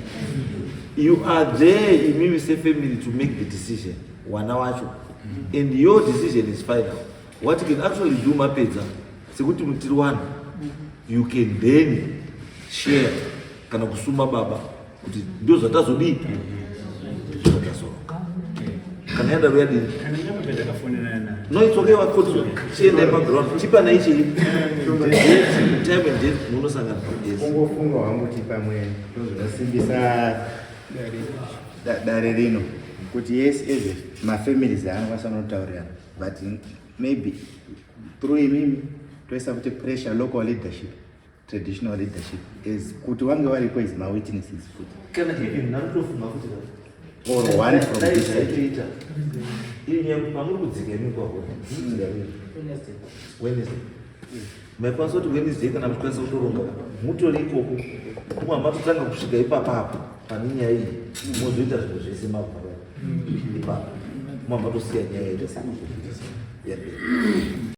You are there imimi sefamily to make the decision, wana wacho, and your decision is final. What you can actually do, mapedza sekuti mutiri one, you can then share kana kusuma baba kuti ndo zvatazodii, zvatazoroka kana yadaro yadini. No, it's okay, wakodzo. Chiendai paground, chipanai chii, time and date, munosangana. Yes. Kungofunga wangu kuti pamwe ndozvinosimbisa dare rino kuti yes, as mafamilies aanokwanisa kunotaurirana, but maybe through imimi toisa kuti pressure local leadership, traditional leadership, as kuti vange varipo as mawitnesses futi. Kana even nanotofunga kuti Or one from dai this side. zvaitoita iri nyaya yekuti pamuri kudzika imi kwako, kudzika imi Wednesday, maikwanisa kuti Wednesday kana muchikwanisa kutoronga mutori ikoko, kumwe matotanga kusvika ipapapa pane nyaya iyi, mozoita zvinhu zvese mabva ipapo, kumwe matosiya nyaya yaita yapera.